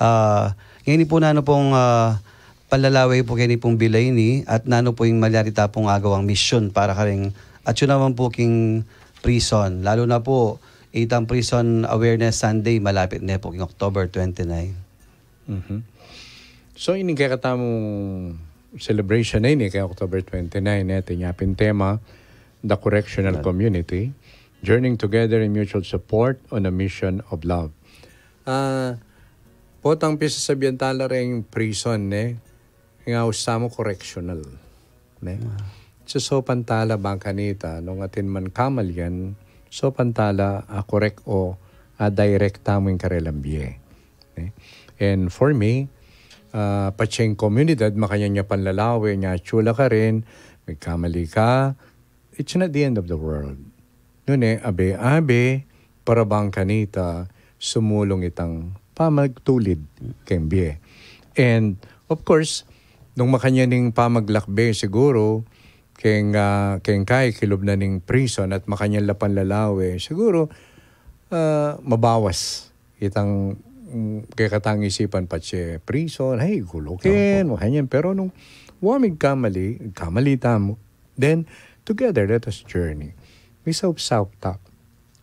Ah, ngeni po nanu pong, ah, panlalawe po keni pong bill a ini at nanu po ing malyari ta pong agawang misyon para karing atyu naman po king prison. Lalo na po, itang Prison Awareness Sunday, malapit ne po king October twenty-nine. Mhm. So, ining kekatamung celebration na ini keng October twenty-nine, eh, atin ya pin tema, The Correctional Community, Journeying Together in Mutual Support on a Mission of Love. Ah, potang pisasabian tala reng prison, ne? Ing aus tamu correctional, ne? Susopan tala bang kanita, nung atin man kamalian, sopan tala a correct o a direct tamu ing karelang bie, ne? And for me, ah, patseng komunidad, makanyan ya panlalawe, nya atyu la karin, migkamali ka, it's not the end of the world. Nune, abe-abe, para bang kanita, sumulung itang pamagtulid keng bie. And, of course, nung makanyan ing pamaglakbe, siguro, keng, ah, keng kai, kilub na ning prison at makanyan la panlalawe, siguro, ah, mabawas itang, mm, kekatang isipan patse prison, ay, gulo ken, makanyan. Pero nung wa migkamali, kamali tamu, then, together, let us journey. Misaup-saup ta.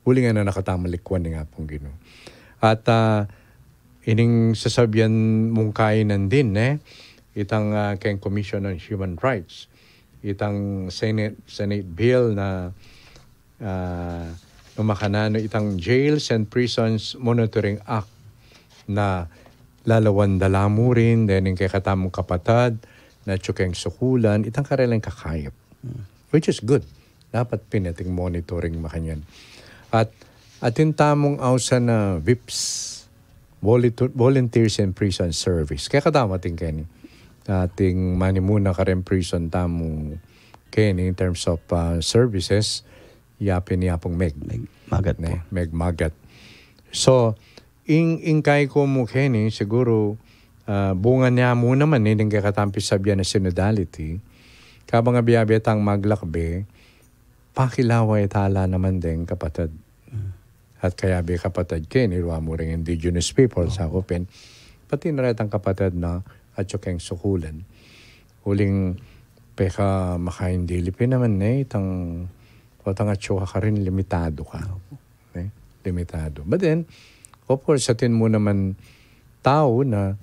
Uling anak a tama likwan ning Apung Ginu. At, ah, ining sasabian mung kainan din, eh, itang, ah, keng Commission on Human Rights, itang Senate, Senate Bill na, ah, nung makananu itang Jails and Prisons Monitoring Act na lalawan da la mu rin, then ing kekatamung kapatad, na atyu keng sukulan, itang karelang kakayap. Which is good. Dapat pin ating monitoring makanyan. At atin tamung ausan na VIPS, Volunteer-, Volunteers in Prison Service. Kekatamu atin keni. Atin manimuna karen prison tamu keni in terms of, ah, services, yapin yapung meg. Meg-, magat ne, po. Megmagat. So, ing, ing kaiku mu keni, siguro, ah, bunga ne mu naman, ining kekatang pisabian na synodality, kabang abe-abe tang maglakbe, pakilaway tala naman deng kapatad. At kayabe kapatad keni, aliwa mu ring indigenous people, sakupin. Pati na retang kapatad na atyu keng sukulan. Uling peka makaindilip naman ne, itang, o itang atyu ka karin, limitadu ka. Ne? Limitadu. But then, of course, atin mu naman tau na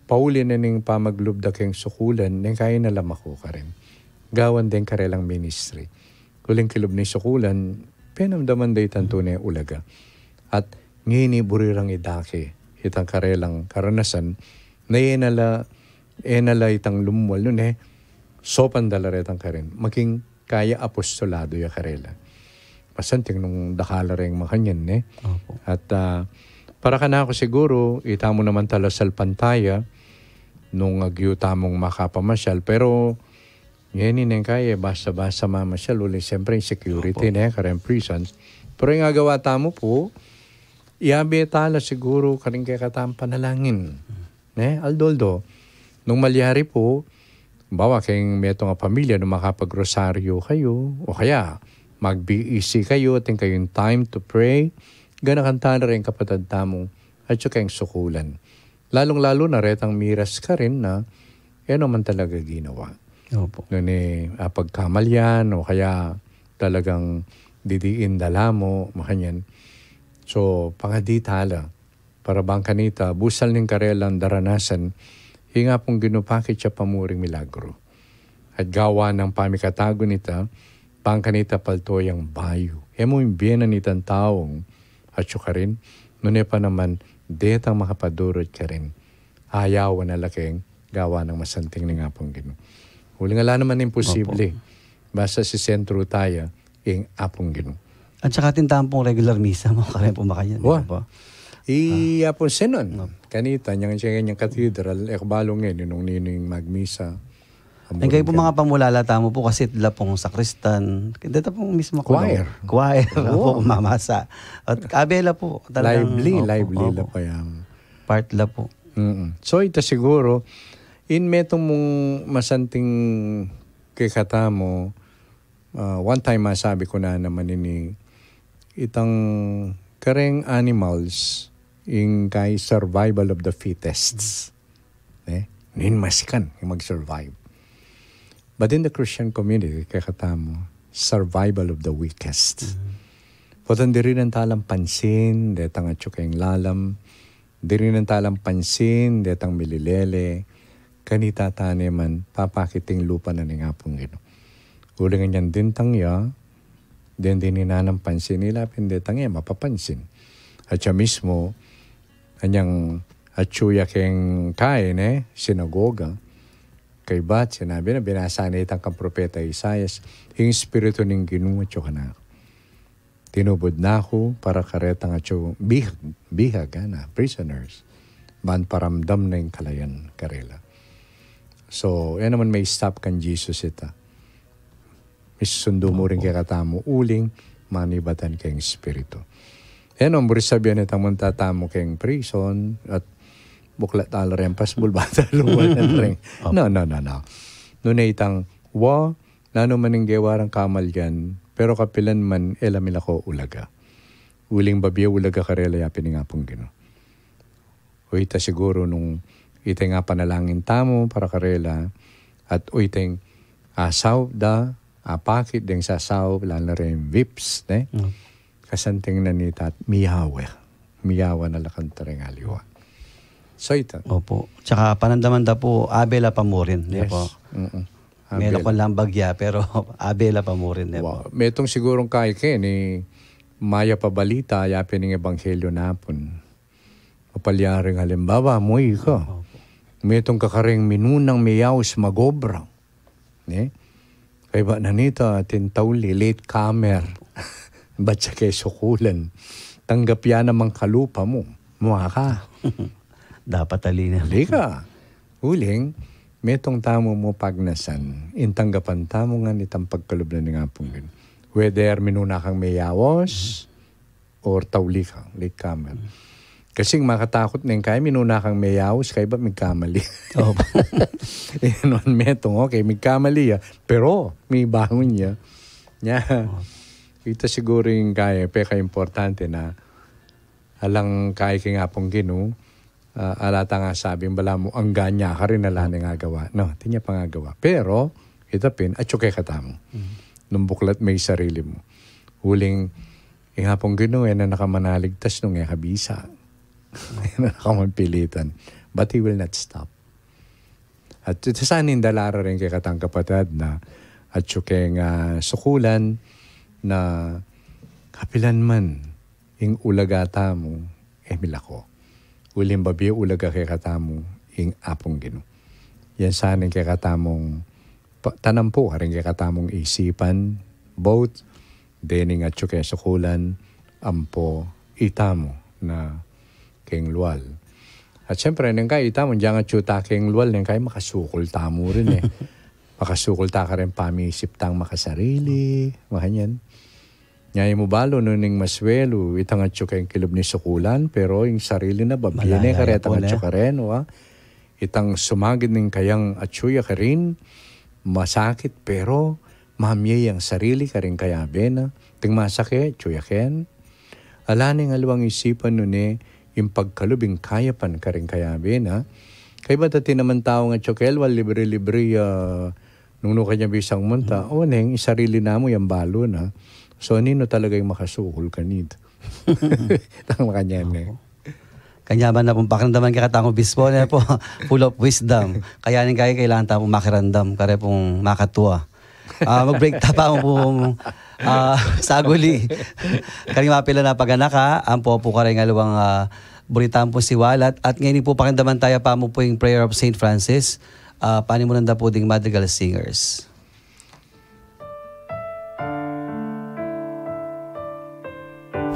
pauli na ning pamaglub da keng sukulan, neng kaina la maku karin. Gawan deng karelang ministry. Uling kilub ning sukulan, penamdaman da itang tune ulaga. At ngeni buri rang idake, itang karelang karanasan, na e na la, e na la itang lumwal, nune, sopan da la retang karin. Maging kaya apostolado ya karela. Masanting nung dakal la reng makanyan, ne? Opo. At, ah, para kanaku siguro, itamu naman tala salpantaya, nung agyu tamung makapamasyal, pero Ngeni neng kaya, basta-basta mamasyal, uli siyempre yung security, ne, kareng prisons. Pero yung agawa tamu pu, iyabe tala siguro karing kekatang panalangin. Ne, aldo-aldo. Nung malyari pu, bawa keng metung a pamilya, nung makapag-rosaryo kayu, o kaya, mag-B E C kayu, atin kayung time to pray, ganakan tala reng kapatad tamu, atyu keng sukulan. Lalung-lalu na retang miras karin na, e naman talaga ginawa. Opo. Nune, ah, pagkamalyan o kaya talagang didiin dalamu, makanyan. So, pangadi tala, para bang kanita, busal ning karelang daranasan, hinga pung ginupakit siya pamuring milagro. At gawa ng pamikatago nita, bang kanita palto yang bayu. E mu imbienan itang taung, atyu karin, nune pa naman, detang makapadurut karin. Ayawan na la keng gawa ng masanting ning Apung Ginu. Uling ala naman imposible. Basta sisentru taya ing Apung Ginu. At saka atin tamu pung regular misa, mo, karen pu makanyan. Wa. Opo. I Apung Sinon. Kanita, nyang, nyang, nyang katedral, e ku balu nung ninung magmisa. Ang kayo po mga pamulala tamu po kasi itla pong sakristan. Dito pong mismo ko. Choir. Choir. Opo, mamasa. At abela po. Talagang, Lively, opo, lively opo. La pa yan. Part la po. Mm-mm. So, ita siguro, in metung mung masanting kekatamu, ah, one time masabi ku na naman ini, itang kareng animals, ing kay survival of the fittest. Eh? Nin masikan, yung mag-survive. But in the Christian community, kekatamu, survival of the weakest. Potang diri nang talang pansin, detang atyu keng lalam, diri nang talang pansin, detang mililele, kanita tane man, papakit ing lupa na ning Apung Ginu. Uling ngan yan dintang ya, den dininan pansin, ila pin detang ya, mapapansin. At siya mismo, anyang atyu ya keng kain, eh, sinagoga, kaybat, sinabi na, binasa na itang kang propeta Isaias, ing Espiritu ning Ginu atyu kanaku. Tinubud na ku para karetang atyu bihag, bihag, ana, prisoners. Ban paramdam na ing kalayan karela. So, e naman may stop kang Jesus ita. Misusundu mu rin kekatamu uling manibatan keng Espiritu. E no, buri sabian itang munta tamu keng prison at buklat ala rin pasbul bata luwanan rin. No, no, no, no. Nune itang wa, nanu man ing gewa rang kamalyan, pero kapilan man e la milako ulaga. Uling babie ulaga karela ya pin ing Apung Ginu. O ita siguro nung ita ing apanalangin tamu para karela, at o ita ing asaup da, apakit deng sasaup, lalo na rin vips, ne? Kasanting na nita at miyawa. Miyawa na la kanita ring aliwa. So ita. Opo. Tsaka panandaman da po, abela pa mu rin. Di Yes. po? Mm-mm. Meron Abela. Ko lang bagya, pero abela pa mu rin. Di po? Wa-, metung sigurong kay Ken, eh, maya pa balita, ya pin ing ebanghelyo napun. Mapalyaring halimbawa, mu ika. Metung ka kareng minunang miyaus magobra. Ne? Kaybat na nita, atin tauli, late comer. Bat ya ke sukulan. Tanggap ya namang kalupa mu. Mua ka. Dapat ali na. Di ka. Uling, metung tamu mu pagnasan. Ing tanggapan tamu ngan itang pagkalub na ning Apung Ginu. Whether minuna kang miyaus, or tauli ka, late comer. Kasi makatakut neng kaya, minuna kang miyaus, kaybat migkamali. Opo. Yan, metung, okay, migkamali ya. Pero, mibangun ya. Nya, ita siguro ing kaya, peka importante na, alang kaya king Apung Ginu, ah, ala tang asabing balamu angga nya karin ala neng agawa. No, atin ya pang agawa. Pero, ita pin, atyu kekatamu. Nung buklat me ing sarili mu. Uling, ing Apung Ginu, e na ka manaligtas nung e ka bisa. E na ka mapilitan. But He will not stop. At ita sana ing dala ra rin kekatang kapatad na atyu keng, ah, sukulan na kapilan man ing ulaga tamu e milako. Uling babie ulaga kekatamu ing Apung Ginu. Yan sana ing kekatamung pa-, tanam pu, karing kekatamung isipan, both dening atyu keng sukulan, ampo itamu na keng lual. At siyempre, neng kaya itamu, diyang atyu ta keng lual, neng kaya makasukul tamu rin, eh. Makasukul ta karin pamisip tang makasarili, makanyan. Nya e mu balu nung ing maswelu, itang atyu keng kilub ning sukulan, pero ing sarili na, babie ne, malaya kare ya itang pun, atyu eh, karin, wa? Itang sumagid ning kayang atyu ya karin, masakit, pero mamie yang sarili karing kayabe na. Ting masakit, atyu ya ken. Ala neng aliwang isipan nune ing pagkalub ing kayapan karing kayabe na. Kaybat atin naman tau nga atyu kelwal, libre-libre ya, nung nu kanya bisang munta, o neng, isarili na mu yang balu na. So, ninu talaga ing makasukul kanita? Tang makanyan ne. Opo. Kanyaman na pung pakiramdaman kekatang obispo, ne pu, full of wisdom. Kaya ning kaya kailangan ta pung makiramdam, kare pung makatua. Ah, mag-break ta pa mu pu, ah, saguli. Karing mapilan a paganaka, ampo pu karing aliwang, ah, buri tamung siwalat. At ngeni pu pakiramdaman ta ya pa mu pu ing Prayer of Saint Francis. Ah, panimunan da pu ding Madrigal Singers.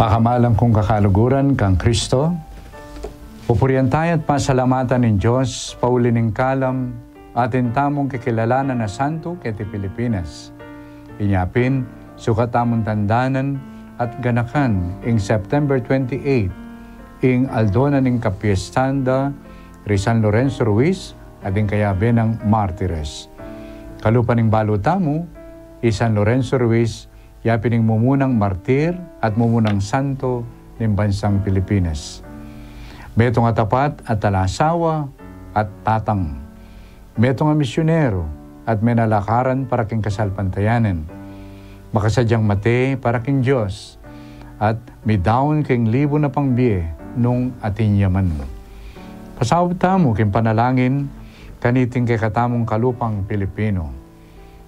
Pakamalan kung kakaluguran kang Kristo, pupurian taya at pasalamatan ing Dios, pauli ning kalam, atin tamung kikilalanan a santu keti Pilipinas. Inya pin, sukat tamung tandanan at ganakan ing September twenty-eight, ing aldo na ning kapiestan da ri San Lorenzo Ruiz at ding kayabe nang martires. Kalupa ning balu tamu, i San Lorenzo Ruiz, ya pin ing mumunang martir at mumunang santo ning bansang Pilipinas. Metung a tapat at ala asawa at tatang. Metung a misyonero at menalakaran para king kasalpantayanan. Makasadyang mate para king Dios at midaun king libu na pang bie nung atin ya man. Pasaup tamu king panalangin kaniting kekatamung kalupang Pilipino.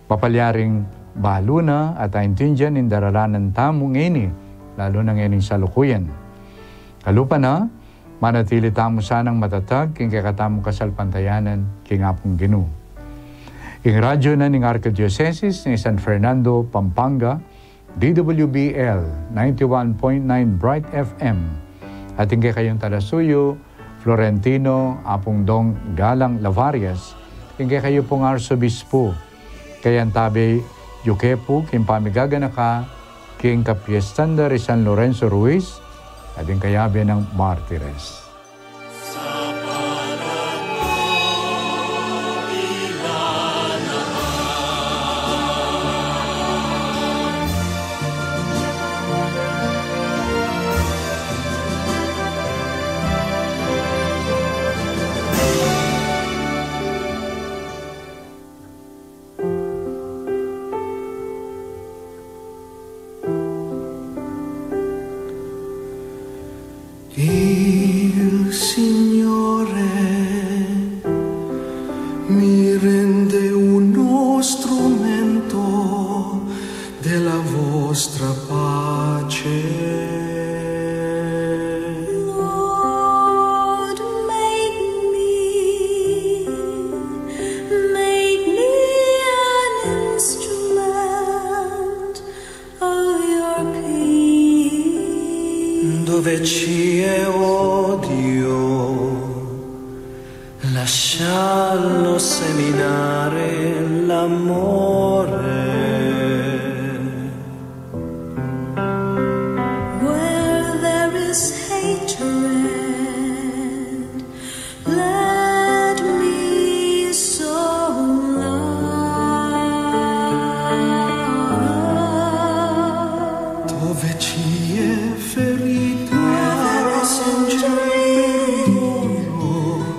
Mapalyaring balu na at aintindian ing daralanan tamu ngeni, lalu na ngening salukuyan. Kalupa na, manatili tamu sanang matatag king kekatamung kasalpantayanan king Apung Ginu. Ing radyo na ning Arkidiosesis ning San Fernando, Pampanga, D W B L ninety-one point nine Bright F M, at ing kekayung talasuyu, Florentino Apung Dong Galang Lavarias, ing kekayu pung Arsobispo, kayang tabe yu ke pu king pamigaganaka king kapiestan da ri San Lorenzo Ruiz, at ing kayabe nang martires. Il Signore mi rende uno strumento della vostra pace. Lord, make me, make me an instrument of your peace. Dove ci è odio, lascialo seminare l'amore. Where there is hatred, let me sow love. Dove ci è ferita, where there is injury, perdona.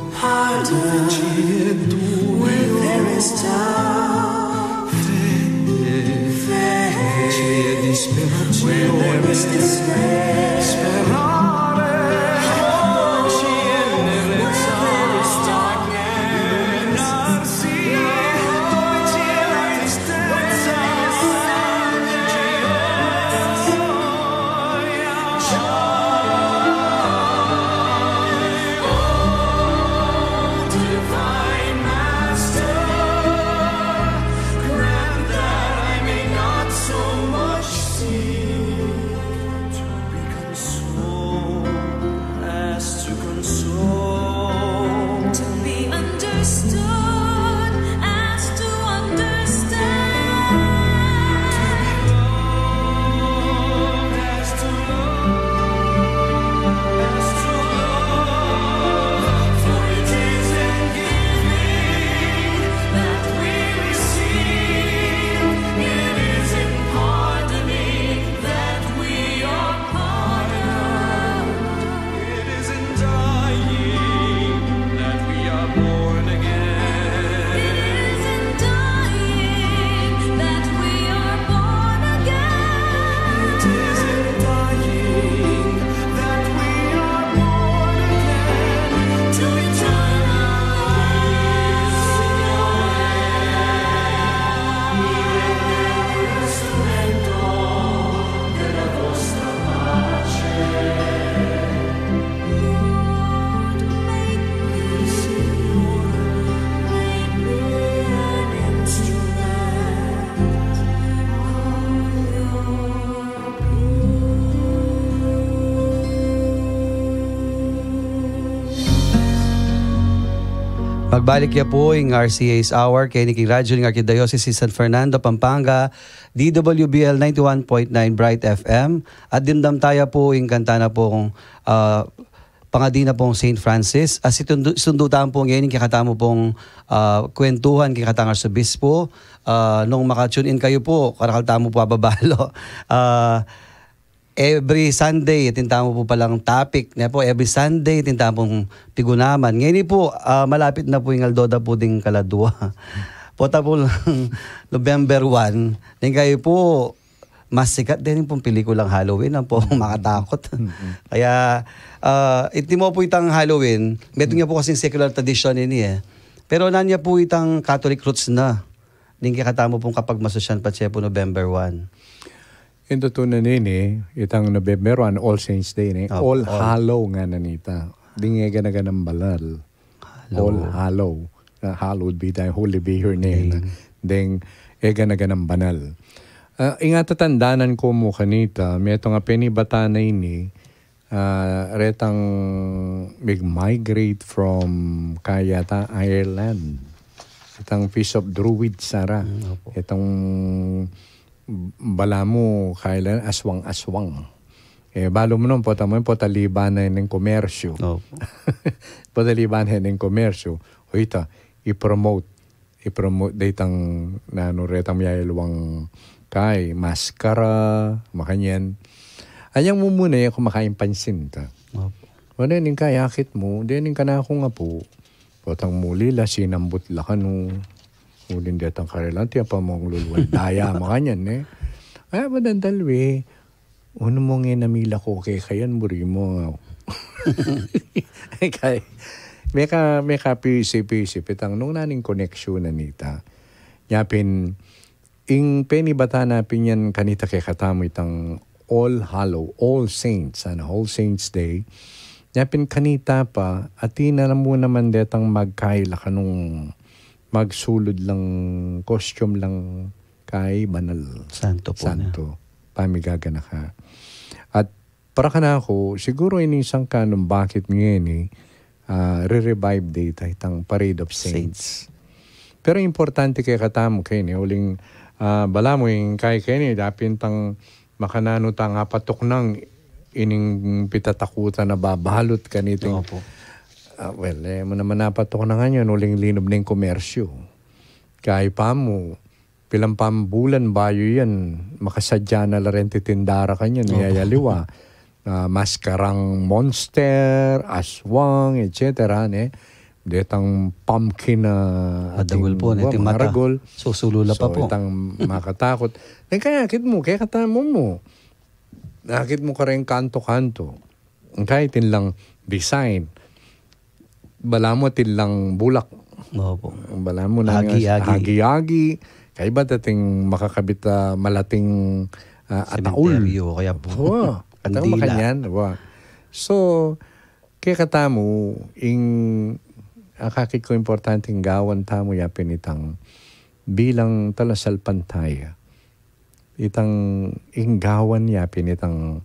Dove ci è durio, where there is doubt, fede. Dove ci è disperazione, where there is despair, sperare. Dove ci è tenerezza, where there is darkness, illuminarsi. Dove ci è la tristezza, gioia. Pagbalik ya pu ing R C A's Hour, keni king radyo ning Arkidiosis San Fernando, Pampanga, D W B L ninety-one point nine Bright F M, at dimdam taya pu ing kanta na pung, ah, pangadi na pung Saint Francis. At situndu-, sundu tamu pu ngeni ing kekatamu pung, ah, kwentuhan kekatang Arsobispo. Ah, nung maka-tune in kayu pu, karakal tamu pu ababalu. Ah, every Sunday, atin tamu pu palang topic, ne pu, every Sunday, atin tamung pigunaman. Ngeni pu, ah, malapit na pu ing aldo da pu ding kaladua. Pota pu lang November one, ning kayu pu, mas sikat deni pung pelikulang Halloween, ampo makatakut. Mm-mm. Kaya, ah, iti mu pu itang Halloween, metung ya pu kasing secular tradition ini e. Pero nanu ya pu itang Catholic roots na, ning kekatamu pung kapagmasusyan patse pu November one. Ing tutunan nini, itang November one, All Saints Day, ne? Opo, All All. Hallow ngana nita. Ding e gana-ganang banal. Hallow. All Hallow. Uh, hallowed be thy, holy be your name. Name. Ding e gana-ganang banal. Ah, ing atatandanan ku mu kanita, metung a penibatan na ini, ah, retang mig-migrate from kaya ta Ireland. Itang Feast of Druids, sara. Mm, opo. Itang balamu kailan aswang-aswang. E, balu mu nun, pota mu, pota liban na ning komersyo. Opo. Pota liban na ning komersyo. O ita, i-promote. I-promote da itang nanu retang miyayaluang kai, maskara, makanyan. Anyang mumuna ya kumakaing pansin ta. Opo. Wala ning kai akit mu, dening kanaku nga pu. Potang muli la, sinambut la kanu. Uling detang karelan, tiya pa mong lulwal daya, makanyan, ne? Ay, madandal, we. Unu mu nge namila ko kekayan, buri mu nga. Kay, meka, meka pisi, pisi, petang nung naning koneksyon na nita. Nya pin, ing penibatan na pin yan kanita kekatamu itang All Hallow, All Saints, ano, All Saints Day. Nya pin kanita pa, atin na mu naman detang magkaila kanung magsulud lang, costume lang, kai banal. Santo pu na. Santo. Pamigaganaka. At para kanaku, siguro ini sangkan nung bakit ngeni, ah, re-revive da ita, itang Parade of Saints. Saints. Pero importante kekatamu keni, uling, ah, balamu ing kai keni, dapin tang makananu tang apatuknang ining pitatakutan a babalut kaniting. Opo. Ah, well, e mu naman apatuknang yan, uling linub ning komersyo. Kai pa mu, pilan pa bulan bayu yan, makasadya na la reng titindara kanyan, opo, miyayaliwa. Ah, maskarang monster, aswang, et cetera, ne? Detang pumpkin na madagul ating pu, ne, wa, ating mata. Maragul. Susulu la pa pu. So, itang makatakut. E, kaya akit mu, kekatamu mu. Akit mu kareng kanto-kanto. Kaya atin lang design. Balamu atin lang bulak. Opo. Balamu na agi-agi. Agi-agi. Kaibat ating makakabit a malating, ah, ataul. Sementeryo, kaya pu. Wa, kandila. Makanyan, wa. So, kekatamu, ing akakit ku importanteng gawan tamu yapin itang bilang talasalpantaya. Itang ing gawan yapin itang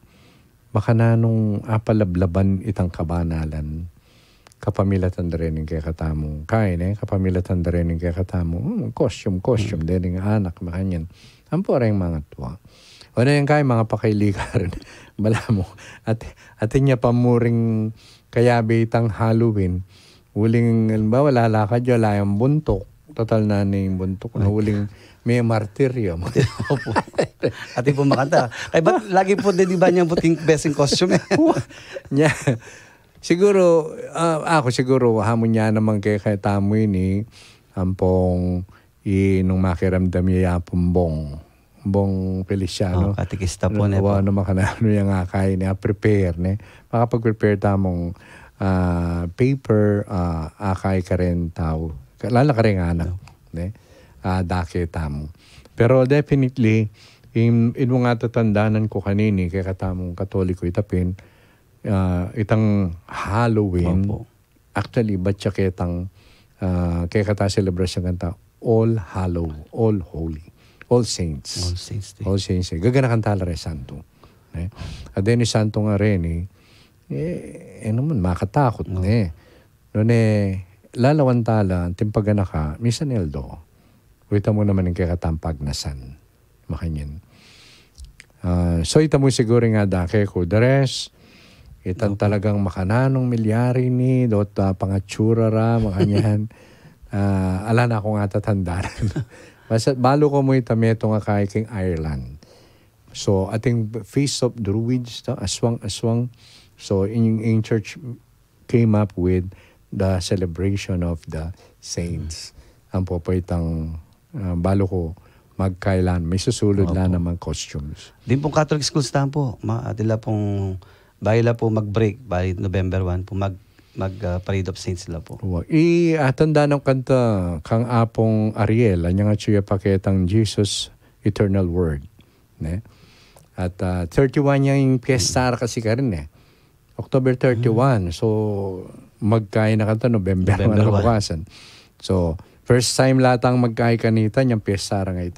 makananung apalablaban itang kabanalan. Kapamilatan da rening kekatamung kai, ne? Kapamilatan da rening kekatamu, hmm, costume, costume, hmm, dening anak, makanyan. Ampo reng mangatua. O na yang kai, mangapakaili ka rin. Balamu. At, atin ya pa mu ring kayabe itang Halloween. Uling, halimbawa, lalakad ya, ala yang buntuk. Total na ning buntuk na. Ay. Uling me martiryo. Opo. Atin pu makanta. Kaya ba't lagi pu, di ba, niyang puting best in costume, e? Wa. Nya, siguro, ah, aku siguro, hamu nya naman kekatamu ini, ampong, i, nung makiramdam ya ya pu, Bong. Bong Feliciano. O, katekista pu, ne pu? Wa, nung makananu yang akai ini, a-prepare, ne? Makapag-prepare tamung, ah, paper, ah, akai kareng tau. Ka-, lalo na kareng anak, ne? Ah, dake tamu. Pero definitely, in, in mung atatandanan ku kanini, kekatamung Katoliko ita pin, ah, itang Halloween, opo. Actually, ibat ya ketang, ah, kekatang selebrasyon kanta, All Hallow, All Holy, All Saints. All Saints Day. All Saints Day. Gaganakan tala reng santo. Ne? At deni santo nga reni, e, e naman, makatakut, no? Ne? Nune, lalawan tala, anting paganaka, misan aldo. Uy, ita mu naman ing kekatang pagnasan. Makanyan. Ah, so, ita mu siguru ing adake ku, the rest, itang talagang makananung milyari ini, dot, ah, pangatsura ra, makanyan. Ah, ala na kung atatandanan. Basta, balu ku mu ita metung a kai king Ireland. So, ating Feast of Druids, ta, aswang, aswang. So, in, in church came up with the celebration of the saints. Ang popoy tang, ah, balu ku magkailan, may susulud la naman costumes. Din pong Catholic schools tamu po, ma-, atila pong, bayu la po mag-break, bayu November one po, mag, mag, ah, Parade of Saints la po. Wa-, i, atandanan ku kanta kang Apung Ariel, anyang atyu ya paketang Jesus Eternal Word. Ne? At, ah, thirty-one yang piyesta ra kasi karin, eh. October thirty-one. So, magkai na kanta November November one na one. Kabukasan. So, first time la tang magkai kanita, nyang piyesta ra ngeni.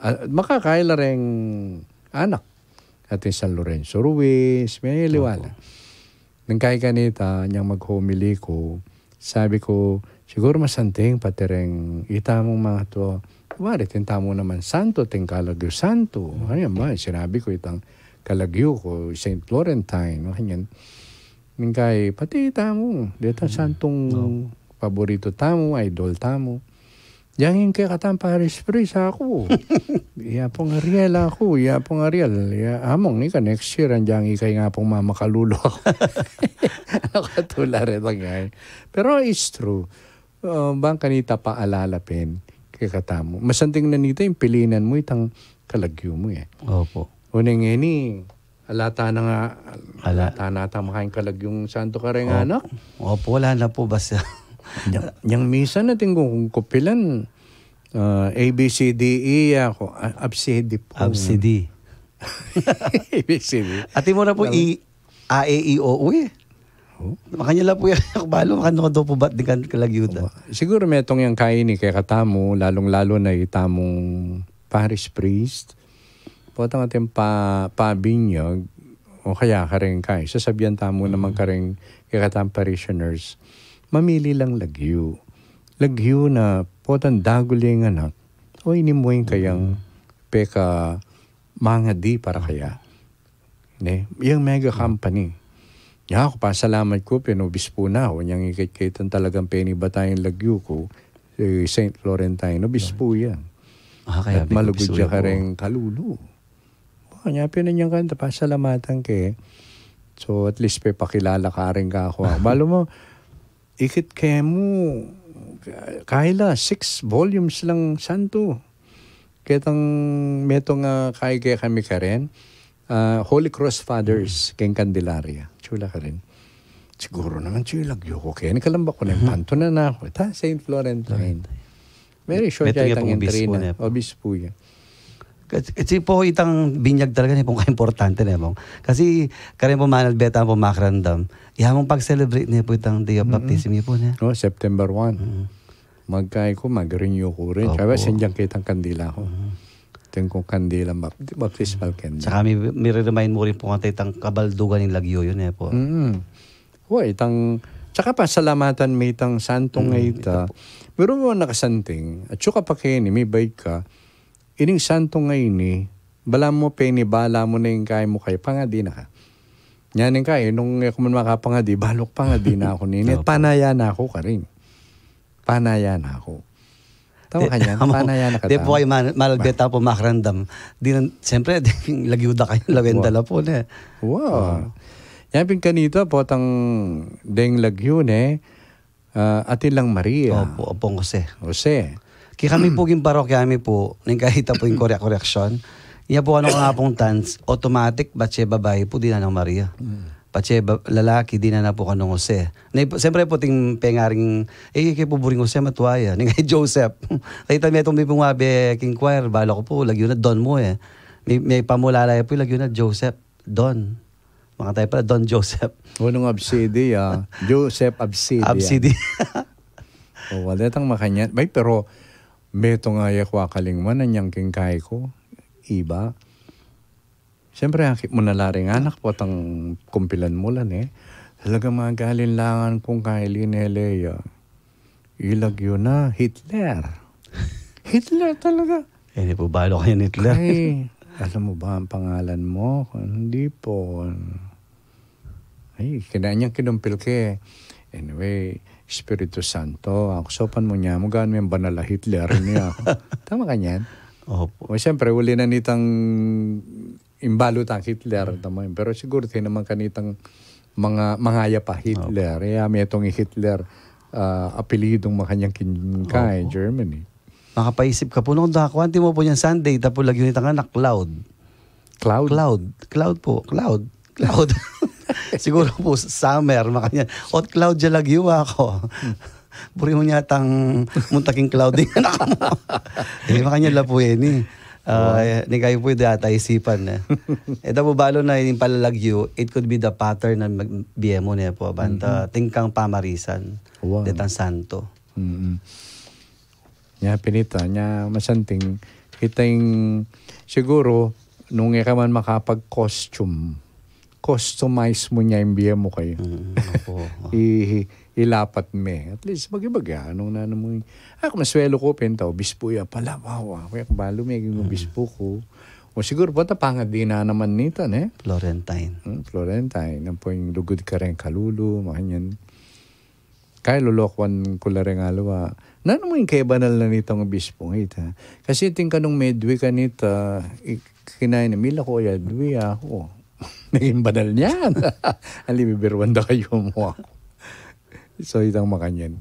Ah, makakai la reng anak. Atin San Lorenzo Ruiz, may liwala. Opo. Nung kai kanita, nyang mag-homily ku, sabi ku, siguru masanting pati reng ita mung mga tua. Wari, atin tamu naman santo, atin Calagyo santo. Ayan ba, sinabi ku itang Calagyo ku, Saint Florentine, makanyan. Nung kai, pati ita mu, detang santung paboritu tamu, idol tamu. Yang ing kekatang parish priest aku. Iya pung Ariel aku, iya pung Ariel. Iya, among ika next year, anjang ika ing apung mamakalulu aku. Nakatula rin ang ay. Pero it's true. Uh, bang kanita paalala pin, kekatamu. Masanting na nita ing pilinan mu itang Calagyo mu, eh. Opo. Uneng ini, Ala ta na nga, ala ta na ta makain Calagyong santo kareng anak. Opo, wala na po, basta. Nyang, nyang misa na tingko kung kupilan, ah, A B C D E ako, ah, absidi po. Absidi. A B C D. Ati mo na po i A, E, I, O, U eh. Oh. Makanya la po yan, ako balo, makano ka daw po ba't di ka Calagyo da? Siguro metong yang kaini kekatamu, lalong-lalo na itamung parish priest, Potang atin pa, pabinyag, o kaya kareng kai, sasabian tamu naman kareng kekatang parishioners, mamili lang lagyu. Lagyu na potang dagul ya ing anak, o ini mu ing kayang peka mangadi para kaya. Ne? Yang mega company. Ya, aku pasalamat ku, pin obispo na, o nyang ikit-kitan talagang penibata ing lagyu ku, si Saint Florentine, obispo ya. Ah, kaya at malugud ya kareng kalulu. Wa, nya pin anyang kanta, pasalamatan ke. So, at least, pepakilala ka rin ka ako. Balu mu, ikit ke mu, kaila, six volumes lang santo. Ketang metung a kai ke kami karen, ah, Holy Cross Fathers, keng Candelaria. Chula karen. Siguro naman, chula, lagyu ku keni, kalamba ku na ing panto na na aku. Ta, Saint Florentine. Very short ya itang entry na. Obispo ya. Kasi, kasi po itang binyag talaga ne pong kaimportante ne pong. Kasi karen po manalbe tamu pong makarandam. Ya mong pag-celebrate ne po itang day of baptism ne po ne. Oh, September one. Magkai ku, mag-renew ku rin. Opo. Sabi, sindyang kitang kandila ku. Tingkong kandila, bap-, baptismal candle. Saka mi, mi-remind mu rin po nga itang kabaldugan ning lagyu yun eh po. Mm. Wa, itang, tsaka pasalamatan mi itang santo nga ita. Pero mo nakasanting, at suka pa keni, mi baik ka, ining santo nga ini, bala mu penibala mu na ing kai mu kaya, pangadi na ka. Nya ning kai, nung aku man makapangadi, baluk pangadi na aku nini, at panaya na aku karin. Panaya na aku. Tama ka niyan, panaya na ka. Di po kayo mal-, malbeta po makarandam. Di na, siyempre, di, lagyu da kayo, lawenda la po na. Wow. Yan pin kanita, potang deng lagyu ne, ah, atin lang Maria. Opo, opo, Jose. Jose. Kaya kami po, yung parokya mi po, nung kahita po yung korek-, koreksyon, iya po ano nga pong tans, automatic, bat siya babae po, di na nang Maria. Bat siya ba-, lalaki, di na na po kanung Jose. Na, siyempre po, ting pengaring, eh, kaya po buring Jose, matuwa ya. Nung kay Joseph. Kahita mi itong may pumabe, king choir, bala ko po, lagyu na Don mo eh. May, may pamulala ya po, lagyu na Joseph, Don. Mga tayo pala, Don Joseph. O, nung absidi, ah. Joseph absidi, ah. Absidi. O, wala tang makanyan. Bay, pero, meto nga ya kwa kalingwan, anyang king kai ko. Iba. Siyempre, akit mu na la ring anak, potang kumpilan mu la ne. Talaga mga galinlangan kung kaili ne Lea. ilagyu na Hitler. Hitler talaga. Ini po, balo kayo ni Hitler. Ay, alam mo ba ang pangalan mo? Hindi po. Ay, kinanyang kinumpil ke. Anyway, Espiritu Santo, aku sopan mu nya, mu gaan me banal a Hitler niya. Tama ka niyan? Opo. O, siyempre, uli na nitang imbalu tang Hitler, tama yun. Pero siguro, tinaman kanitang mga, mangaya pa Hitler. Opo. Iya, may itong Hitler, ah, apelidong makanyang kin-, kay Opo. Germany. Makapaisip ka po nung dakuan, timo po niyan Sunday, tapos lagi nitang anak, Cloud. Cloud? Cloud. Cloud po. Cloud. Cloud. Siguro po, summer, makanya. Ot cloud ya lagyu ako. Buri mu nya tang muntaking cloud ing anak mu. Eh, makanya la po yan eh. Ah, Wow. eh, ni kayo po yung data isipan na. Eh, da po balo na yung palalagyu, it could be the pattern na mag-, bie mu na po. Banta, Mhm. tingkang pamarisan. Wow. Detang santo. Mm-mm. Nya pinita, nya masanting, kita ing, siguro, nung e ka man makapag-costume, customize mu nya ing bie mu kayu. Mm, opo. I-, ilapat me. At least, bagi-bagi, anong nanu mu, ah, kung maswelo ku, pinta, obispo ya pala, wow, wow, kaya kung balu me, yung Mm. obispo ku. O siguro, pata pangadi na naman nita, ne? Florentine. Hmm, Florentine, ang po yung lugud ka rin, kalulu, makanyan. Kaya lolokuan ku la ring aliwa. Nanu mu ing kebanal na nitang obispong ita? Kasi tingka nung medwe kanita, i-, kinain na, mila ko ya dwe ako. Naging banal niyan. Ali, bibiruan da kayu mu ako. So, itang makanyan.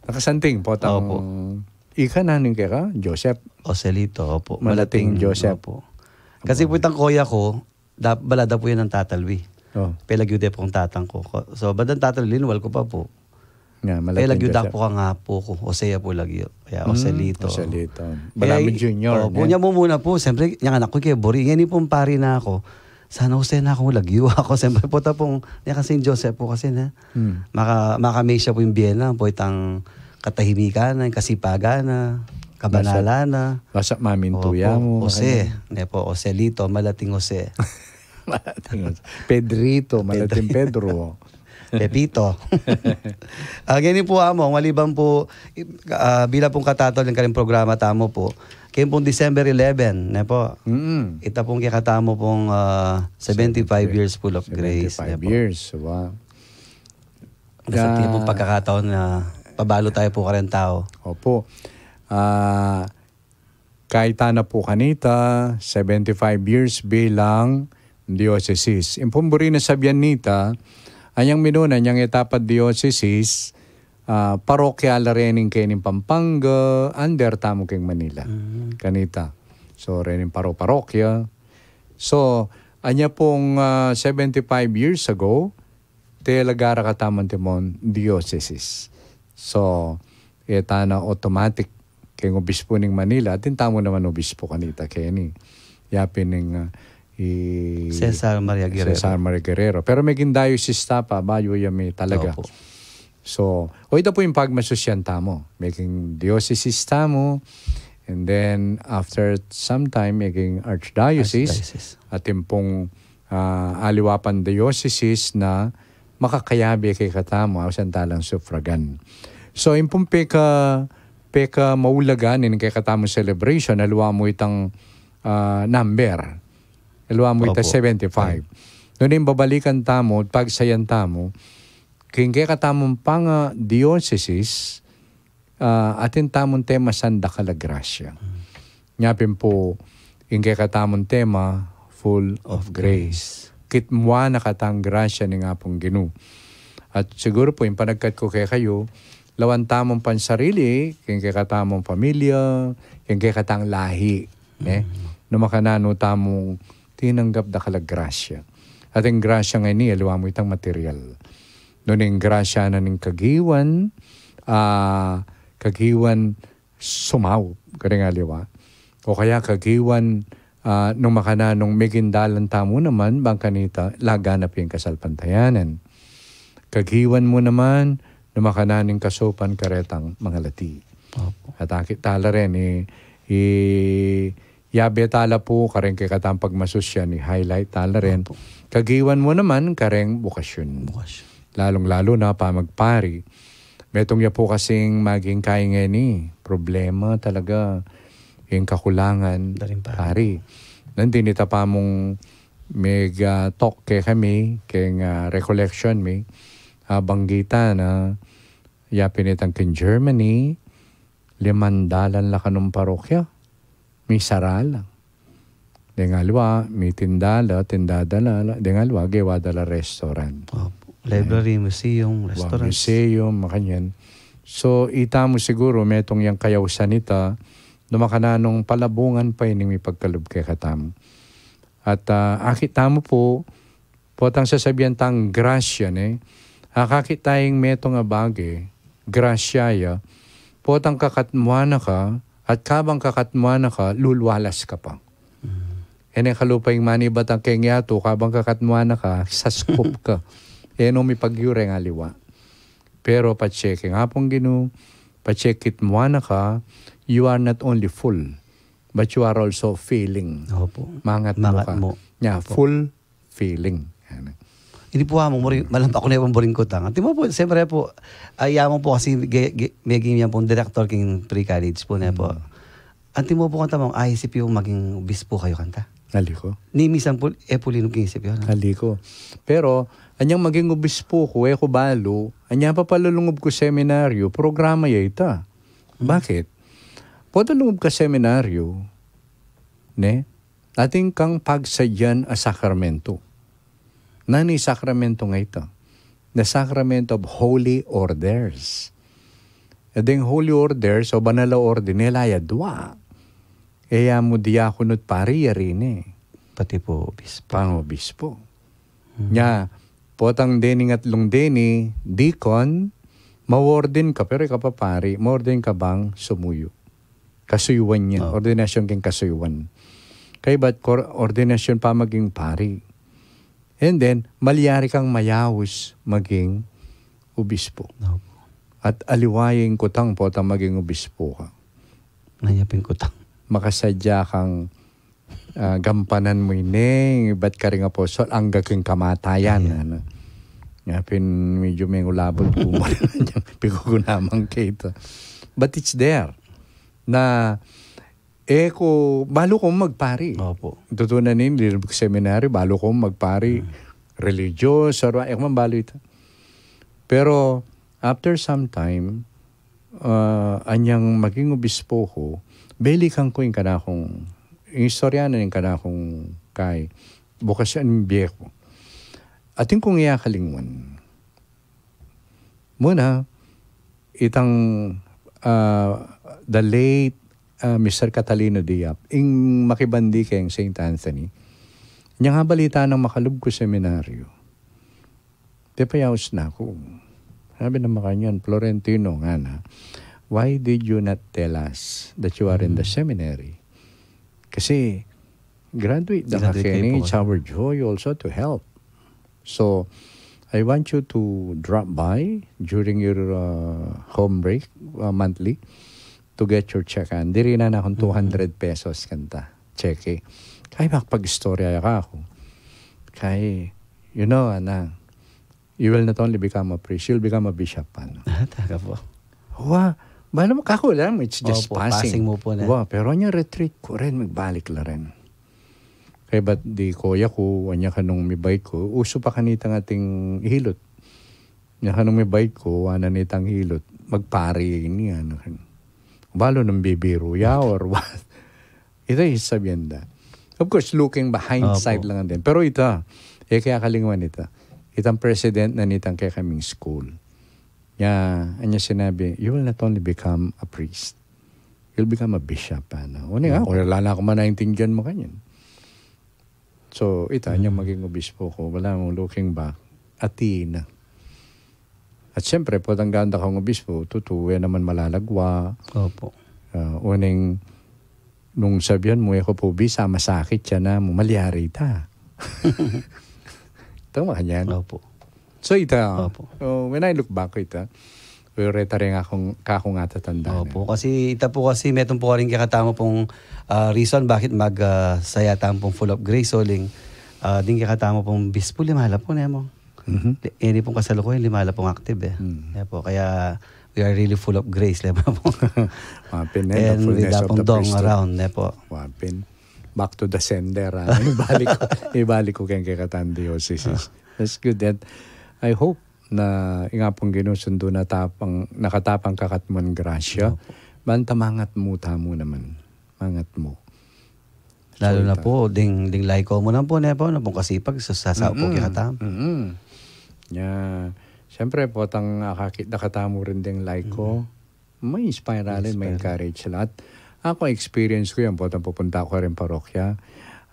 Nakasanting po tang Opo. ika, nanu ing keka? Joseph? Joselito, opo. Malating Malating, Joseph. Opo. Kasi Opo. po itang koya ko, da-, bala da po yan ang tatalwi. Oh. Pelagyu de po ang tatang ko. Ko-, so, bala ang tatalwi, linwal ko pa po. Nga, malating Pelagyu da Joseph. po kang apo ko. Jose ya po lagyu. Kaya, Hmm, Joselito. Joselito. Kaya, Balamu Junior, opo, ne? Nya mu muna po, siyempre, yung anak ko, kaya buri. Ngayon po, pari na ako. Sana Jose na ako, lagyu ako. Siyempre po, tapong, niya kasi yung Joseph po kasi na. Hmm. Maka-, maka-amaze siya po yung bie na, po itang katahimikan na, yung kasipagan na, kabanalan na. Basta, basta mamintu ya Opo, mu, Jose. Makanya. Ne po, Joselito, malating Jose. Malating Jose. Pedrito, malating Pedro. Pedro. Pepito. Ah, ganyan po, Among, maliban po, i-, ah, bilang pong katatol ng karing programa tamu po, karing pong December eleven, ne po? Mm. Ita pong kekatamu pong, ah, seventy-five Seventy-five. years full of grace, ne Seventy-five po? years, wow. Nasa Ya. tipong pagkakataon na pabalo tayo po kareng tao. Opo. Ah, kaita na po kanita, seventy-five years bilang diocesis. Ing pung buri na sabian nita, anyang minuna, anyang etapa diocesis, ah, parokya la rening kening Pampanga, under tamu keng Manila. Mm. Kanita. So, rening paro-parokya. So, anya pong, ah, seventy-five years ago, talaga ra katamu antimong diocesis. So, e ta na automatic keng obispo ning Manila, atin tamu naman obispo kanita keni. Yapin ning, ah, i Cesar Maria Guerrero. Cesar Maria Guerrero. Pero meging diocese ta pa, bayu ya me talaga. Opo. So, o ita po ing pagmasusyan tamu. Meging diocesis tamu, and then after some time, meging archdiocese, Archdiocese. atin pong ah, aliwa pang dioceses na makakayabe kekatamu, ausan ta lang suffragan. So, ing pung peka, pekamaulagan ning kekatamung celebration, aliwa mu itang, ah, number. Aliwa mu itang Opo. seventy-five. Nune ing babalikan tamu, pagsayan tamu, king kekatamung panga dioceses, ah, atin tamung tema, sanda ka la grasya. Mm. Nya pin pu, ing kekatamung tema, full of Of grace. grace. Kitmuan na katang grasya ning Apung Ginu. At siguru pu, ing panagkat ku kekayu, lawan tamung pansarili, king kekatamung pamilya, king kekatang lahi, ne? Mm. Nung makananu tamung tinanggap da ka la grasya. At ing grasya ngeni, aliwa mu itang material. Nune ing grasya na ning kagiwan, ah, kagiwan sumaup, karing aliwa. O kaya kagiwan, ah, nung makananung meging dalan tamu naman, bang kanita, laganap ing kasalpantayanan. Kagiwan mu naman, nung makananu ing kasaupan karetang mangalati. Opo. At akit ta la rin, i-, i-, yabe ta la pu, kareng kekatang pagmasusyan, i-highlight ta la rin. Opo. Kagiwan mu naman, kareng bokasyon. Bokasyon. Lalung-lalu na pamagpari. Metung ya pu kasing maging kaingeni, problema talaga, ing kakulangan, Daring pari. pari. Nandin ita pa mung mega talk kekami, keng, ah, recollection mi, ah, banggitan na, yapin itang keng Germany, limandalan la kanung parokya, misara la. Deng aliwa, mitinda la, tinda da la, deng aliwa, gewa da la restaurant. Opo. Library, museum, Wa restaurants. museum, makanyan. So, ita mu siguru, metung yang kayausan ita, na makananung palabungan pa ining mipagkalub kekatamu. At, ah, akit tamu pu, potang sasabian tang grasya, ne? Akakit tayang metung a bage, grasya ya, potang kakatmuan na ka, at kabang kakatmuan na ka, lulwalas ka pa. Mm. E ne kalupa ing manibat keng yatu, kabang kakatmuan na ka, saskup ka. E no mipagyuri ing aliwa. Pero pacheck ing Apung Ginu, pacheck kitmuan na ka, you are not only full, but you are also filling. Opo. Mangat mo Mangat ka. mo. Nya, Opo. full filling. Yan. Ini pu, Among, buri-, malampak ku ne pung buring kutang. Antimo pu, siyempre pu, ay, Among pu kasi ge-, ge-, meging yan pung director king pre-college pu, ne pu. Hmm. Antimo pu kanta, Among, ay, isip yu maging obispo kayu kanta. Ali ku. Ni misan pu, e pu linub king isip yu, no? Ali ku. Pero, anyang maging obispo ku, e ku balu, anya pa pala lungub ku seminaryo, programa ya ita. Hmm. Bakit? Pota lungub ka seminaryo, ne? Atin kang pagsadyan a sakramento. Nanu ing sakramento nga ita? The Sacrament of Holy Orders. E deng Holy Orders, o banal a orden, e la ya dua. E ya mu diakono at pari, yari ne. Pati pu obispo. Pang obispo. Hmm. Nya, potang deni atlung deni, deacon, ma-ordain ka, pero e ka pa pari, ma-ordain ka bang sumuyu. Kasuyuan ya, Opo. ordinasyon king kasuyuan. Kaybat kor-, ordinasyon pa maging pari. And then, malyari kang mayaus maging obispo. Opo. At aliwa ya ing kutang potang maging obispo ka. Nanu ya pin kutang? Makasadya kang, ah, gampanan mu ine, ibat karing apostol, angga king kamatayan, Ayan. ano. Nya pin medyo mengulabot ku mu rin, pikukunaman ke ita. But it's there. Na, e ku, balu ku magpari. Opo. Tutu na nin, di seminary, balu ku magpari. Hmm. Religious, or, e ku man balu ita. Pero, after some time, ah, anyang maging obispo ku, balikan ku ing kanakung, ing istorya na ning kanakung kay, bokasyon ning bie ku. Atin kung iya kalingwan. Muna, itang, ah, the late, ah, Mister Catalino Diap, ing makibandi keng Saint Anthony, nyang abalita nang makalub ku seminaryo. Tepayaus na ku. Sabi na makanyan, "Florentino," ngana, "why did you not tell us that you are in the Mm. seminary?" Kasi, graduate da ka Graduate kayo keni, po. it's our joy also to help. So, I want you to drop by during your, uh, home break, uh, monthly, to get your check. And diri na na akong Mm. two hundred pesos kanta. Check e. Kay makapag-istorya ya ka aku. Kay, you know, ana, you will not only become a priest, you'll become a bishop, ano. Ah, talaga po. Wa, bala mo, kaku lang, it's just Opo, passing. passing mo po na. Wa, pero anya retreat ku rin, magbalik la rin. Kaybat di koya ku, anya kanung mibait ku, usu pa kanitang ating hilut. Anya kanung mibait ku, wa na nitang hilut, magpari ini, ano, kan. Balu nang bibiru ya or what? Ita ing sabian da. Of course, looking behind Opo. side lang din. Pero ita, e kaya kalingwan ita. Itang president na nitang kekaming school. Nya, anya sinabi, "You will not only become a priest, you'll become a bishop," ano. Uni nga, Opo. kung wala na akong manaintindihan makanyan. So, ita, anya Mm. maging obispo ku, wala mong looking back, atin na. At siyempre, potang ganda kang obispo, tutu, e naman malalagwa. Opo. Ah, uning, nung sabian mu, e ku pu bisa, masakit ya na mu, malyari ta. Ito, makanyan. Opo. So, ita, Opo. uh, when I look back, ita, reta rin akong, kakung atatanda na. Opo, kasi ita po kasi, metung po karing kekatamu pung, ah, reason bakit mag, ah, saya tamu pung full of grace, uling, ah, ding kekatamu pung bispu, lima la po, ne, Among? Mhm. Di, ini pung kasalukuyan, lima la pung active, e. Mhm. Kaya po, kaya We are really full of grace, ne po. Mapin, ne, the fullness of the priesthood. And with Apung Dong around, ne po. Mapin. Back to the sender, ah. Ibalik ko, ibalik ko keng kekatang diocese. That's good. And I hope na ing Apung Ginu sundu na tapang, nakatapang kakatmung grasya. Opo. Banta mangatmu tamu naman. Mangatmu. Lalu na po, ding, ding laiko mu naman po, ne po, na pong kasipag, sa, sa, sa po kekatamu. Mm-mm. Ya, siyempre, potang akakit na katamu rin ding laiko, ma-inspire rin, ma-encourage lahat. Ako, experience ko yan, potang pupunta ko rin parokya.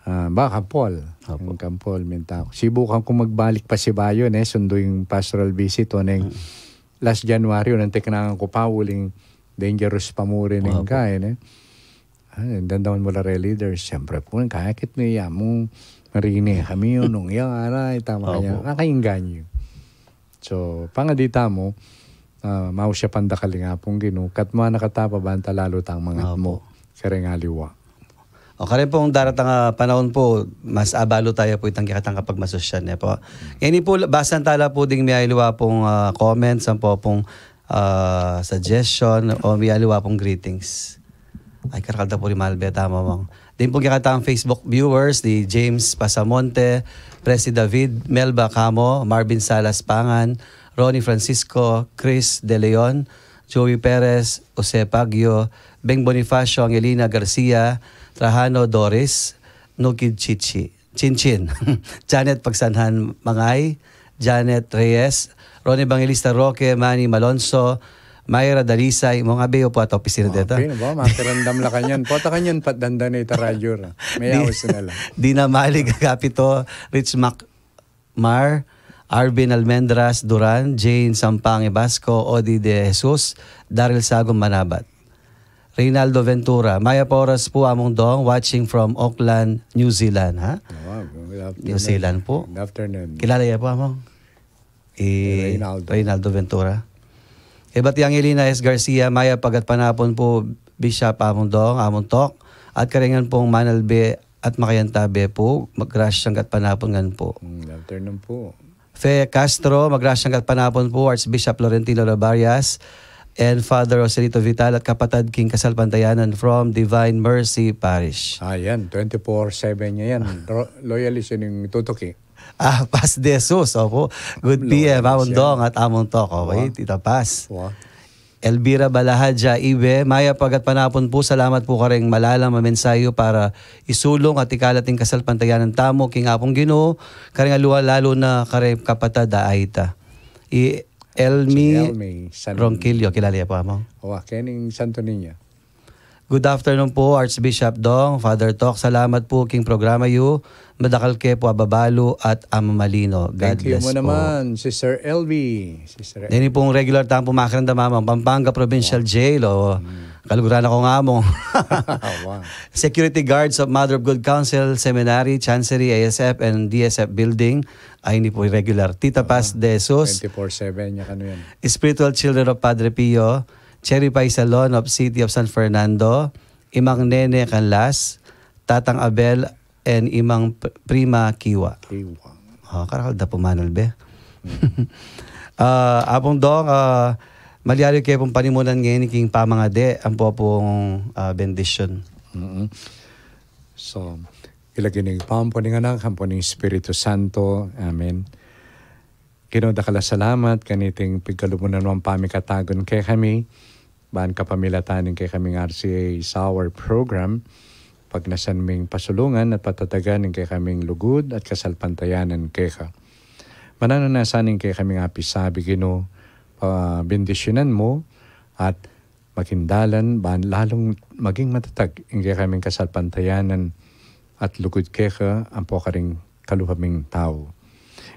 Ah, ba, Kampol. Opo. Yung Kampol, minta ko. Sibukan ko magbalik pa Sibayon, eh, sundu yung pastoral visit, o neng last January, o nang teknangan ko pa, uling dangerous pa mu rin yung kain, eh. Ah, dandaman mu la re leaders, siyempre po, kaya kit na iya mu, marine kami yun, nung iya, aray, tama ka niya. Opo. Nakakainganyo. So, pangadi tamu, ah, mau siya pandakal ing Apung Ginu, katmu na katapa banta lalu tang mangatmu. Opo. Kareng aliwa. O, karin pong daratang, ah, panahon po, mas abalu taya po itang kekatang kapagmasusyan, ne po. Ngeni po, basan tala po ding miyaliwa pong, ah, comments, ampo pong, ah, suggestion, o miyaliwa pong greetings. Ay, karakal da po rin, malbe tamu, Among. Ding pong kekatang Facebook viewers, di James Pasamonte, Presi David, Melba Camo, Marvin Salas Pangan, Ronnie Francisco, Chris De Leon, Joey Perez, Jose Pagio, Beng Bonifacio, Angelina Garcia, Trajano Doris, Nukid Chichi, Chinchin, Janet Pagsanhan Mangay, Janet Reyes, Ron Evangelista Roque, Manny Malonzo, Myra Dalisay, mo nga beyo po at opisina deta. Okay, ba? Makiramdam la kanyan. Pota kanyan, pat dandan na ita radyo ra. May Di-, awis na lang. Dina Malig Agapito, Rich Mac Mar, Arvin Almendras Duran, Jane Sampange Basco, Odi de Jesus, Daryl Sagum Manabat. Reynaldo Ventura, mayap a oras po, Among Dong, watching from Auckland, New Zealand, ha? Wow, good afternoon. New Zealand po. Good afternoon. Kilala ya po, Among? I Reynaldo. Reynaldo Ventura. Kay Batiang Elena S Garcia, mayap a gatpanapun po, Bishop, Among Dong, Among Tok, at karengan pong manalbe at makayantabe po, magrasyang gatpanapun ngan po. Mm, good afternoon po. Fe Castro, magrasyang gatpanapun po, Archbishop Florentino Labarias, and Father Joselito Vital at kapatad king kasalpantayanan from Divine Mercy Parish. Ayan, twenty-four seven niya yan. Ro-, loyalist yun yung tutuki. Ah, Paz de Jesus, opo. Good P M, Among Dong at Among Tok. Okay, Tita Paz. Elvira Balahaja Ibe, mayap a gatpanapun po, salamat po kareng malalam a mensahe para isulung at ikalat ing kasalpantayanan tamu king Apung Ginu, kareng aliwa lalu na kareng kapatad a aita. I Elmi Ronquillo, kilala ya po, Among? O, akin ing Santo Niño. Good afternoon po, Archbishop Dong, Father Tok. Salamat po king programa yu. Madakal ke po a babalu at a mamalino. God bless po. Thank you mo naman, Sister L V. Sister L V. Deni pong regular tang pumakiramdam, Among, Pampanga Provincial Jail, o, kaluguran ako nga, Among. Wow. Security guards of Mother of Good Counsel Seminary, Chancery, A S F, and D S F Building. Ay, ini po regular. Tita Paz de Jesus. Twenty-four seven niya kanu yan. Spiritual Children of Padre Pio, Cherry Pie Salon of City of San Fernando, Imang Nene Canlas, Tatang Abel, and Imang P-, Prima Kiwa. Kiwa. Ah, karakal da po manalbe. Ah, Apung Dong, ah, malyari ke pong panimunan ngeni king pamangade, ampo pong, ah, bendisyon. Mm-mm. So, king lagyu ning Ibpa, ampo ning Anak, ampo ning Espiritu Santo. Amen. Ginu, dakal a salamat kaniting pigkalub mu na naman pamikatagun kekami, ban kapamilatan ning kekaming R C A Hour program, pagnasan ming pasulungan at patatagan ning kekaming lugud at kasalpantayanan keka. Mananu na sa ning kekaming apisabi, Ginu, pabendisyunan mu at maging dalan ban lalung maging matatag ing kekaming kasalpantayanan at lugud keka ampo karing kalupa ming tau.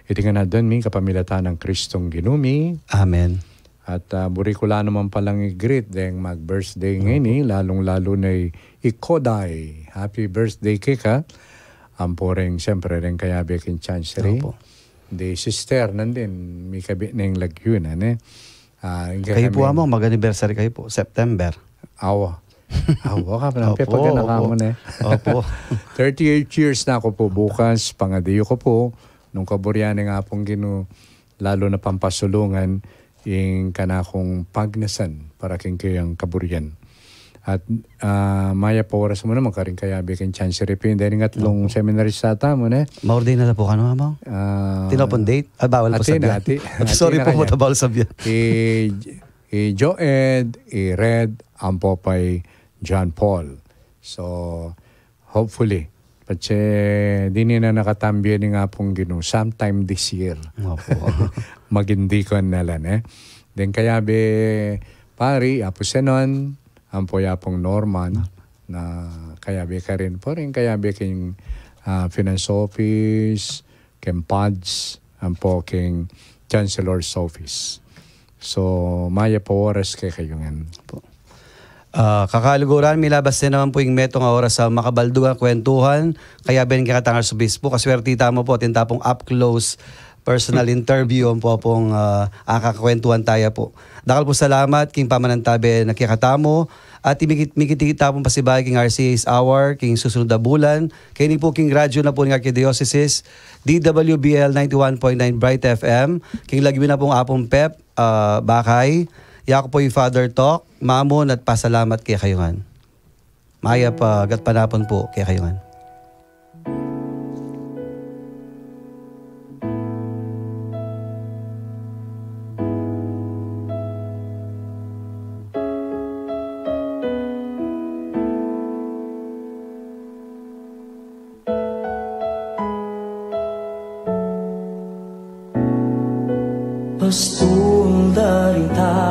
Iti ngan adwan mi kapamilatan nang Kristong Ginu mi. Amen. At, ah, buri ku la naman palang i-greet deng mag-birthday ngeni, lalung-lalu na i, i Koday. Happy birthday keka. Ampo reng, siyempre, reng kayabe king Chancery. Opo. Di sister, nandin, mikabit neng lagyu na, ne? Ah, kayu po, Among, mag-anniversary kayu po, September. Awa. Awa ka, pala, opo, pepagana ka mo, ne? Opo. Thirty-eight years na ku po bukas, pangadiyu ku po, nung kaburian ning Apung Ginu, lalu na pampasulungan, ing kanakung pagnasan para king kayang kaburian. At, ah, mayap a oras mu naman karin kayabe king Chancery P. Dahil nga atlung seminarista tamu, ne? Maordain na la pu kanu, Among? Ah, tinopon date? Ah, bawal po ati na, sabyan. Ati, ati na kanya. Sorry po, bawal sabyan. I, i Joed, i Red, ampo pa'y John Paul. So, hopefully, patse dini na nakatambian ning Apung Ginu sometime this year. Opo. Maging deacon na la, ne? Then kayabe pari, Apu Senon, ampo i Apung Norman, na kayabe karin. Pari kayabe king, ah, finance office, king pads, ampo king chancellor's office. So, mayap a oras kekayu ngan. Opo. Ah, kakaluguran, milabas ne naman pu ing metung a oras a makabaldugan a kwentuhan, kayabe ning kekatang Arsobispo, kaswerti tamu pu, atin ta pung up close personal interview ampo pung, ah, akakwentuhan taya pu. Dakal pung salamat king pamanantabe na kekatamu, at mikit-, mikit-ikit ta pung pasibayu king R C A's Hour, king susunod a bulan, keni pu king radyo na pu ning Arkidiosesis, D W B L ninety-one point nine Bright F M, king lagyu na pung Apung Pep, ah, Bakay, yaku pu i Father Tok Mamun at pasalamat kekayu ngan. Mayap a gatpanapun pu kekayu ngan. Pastul da ring tau.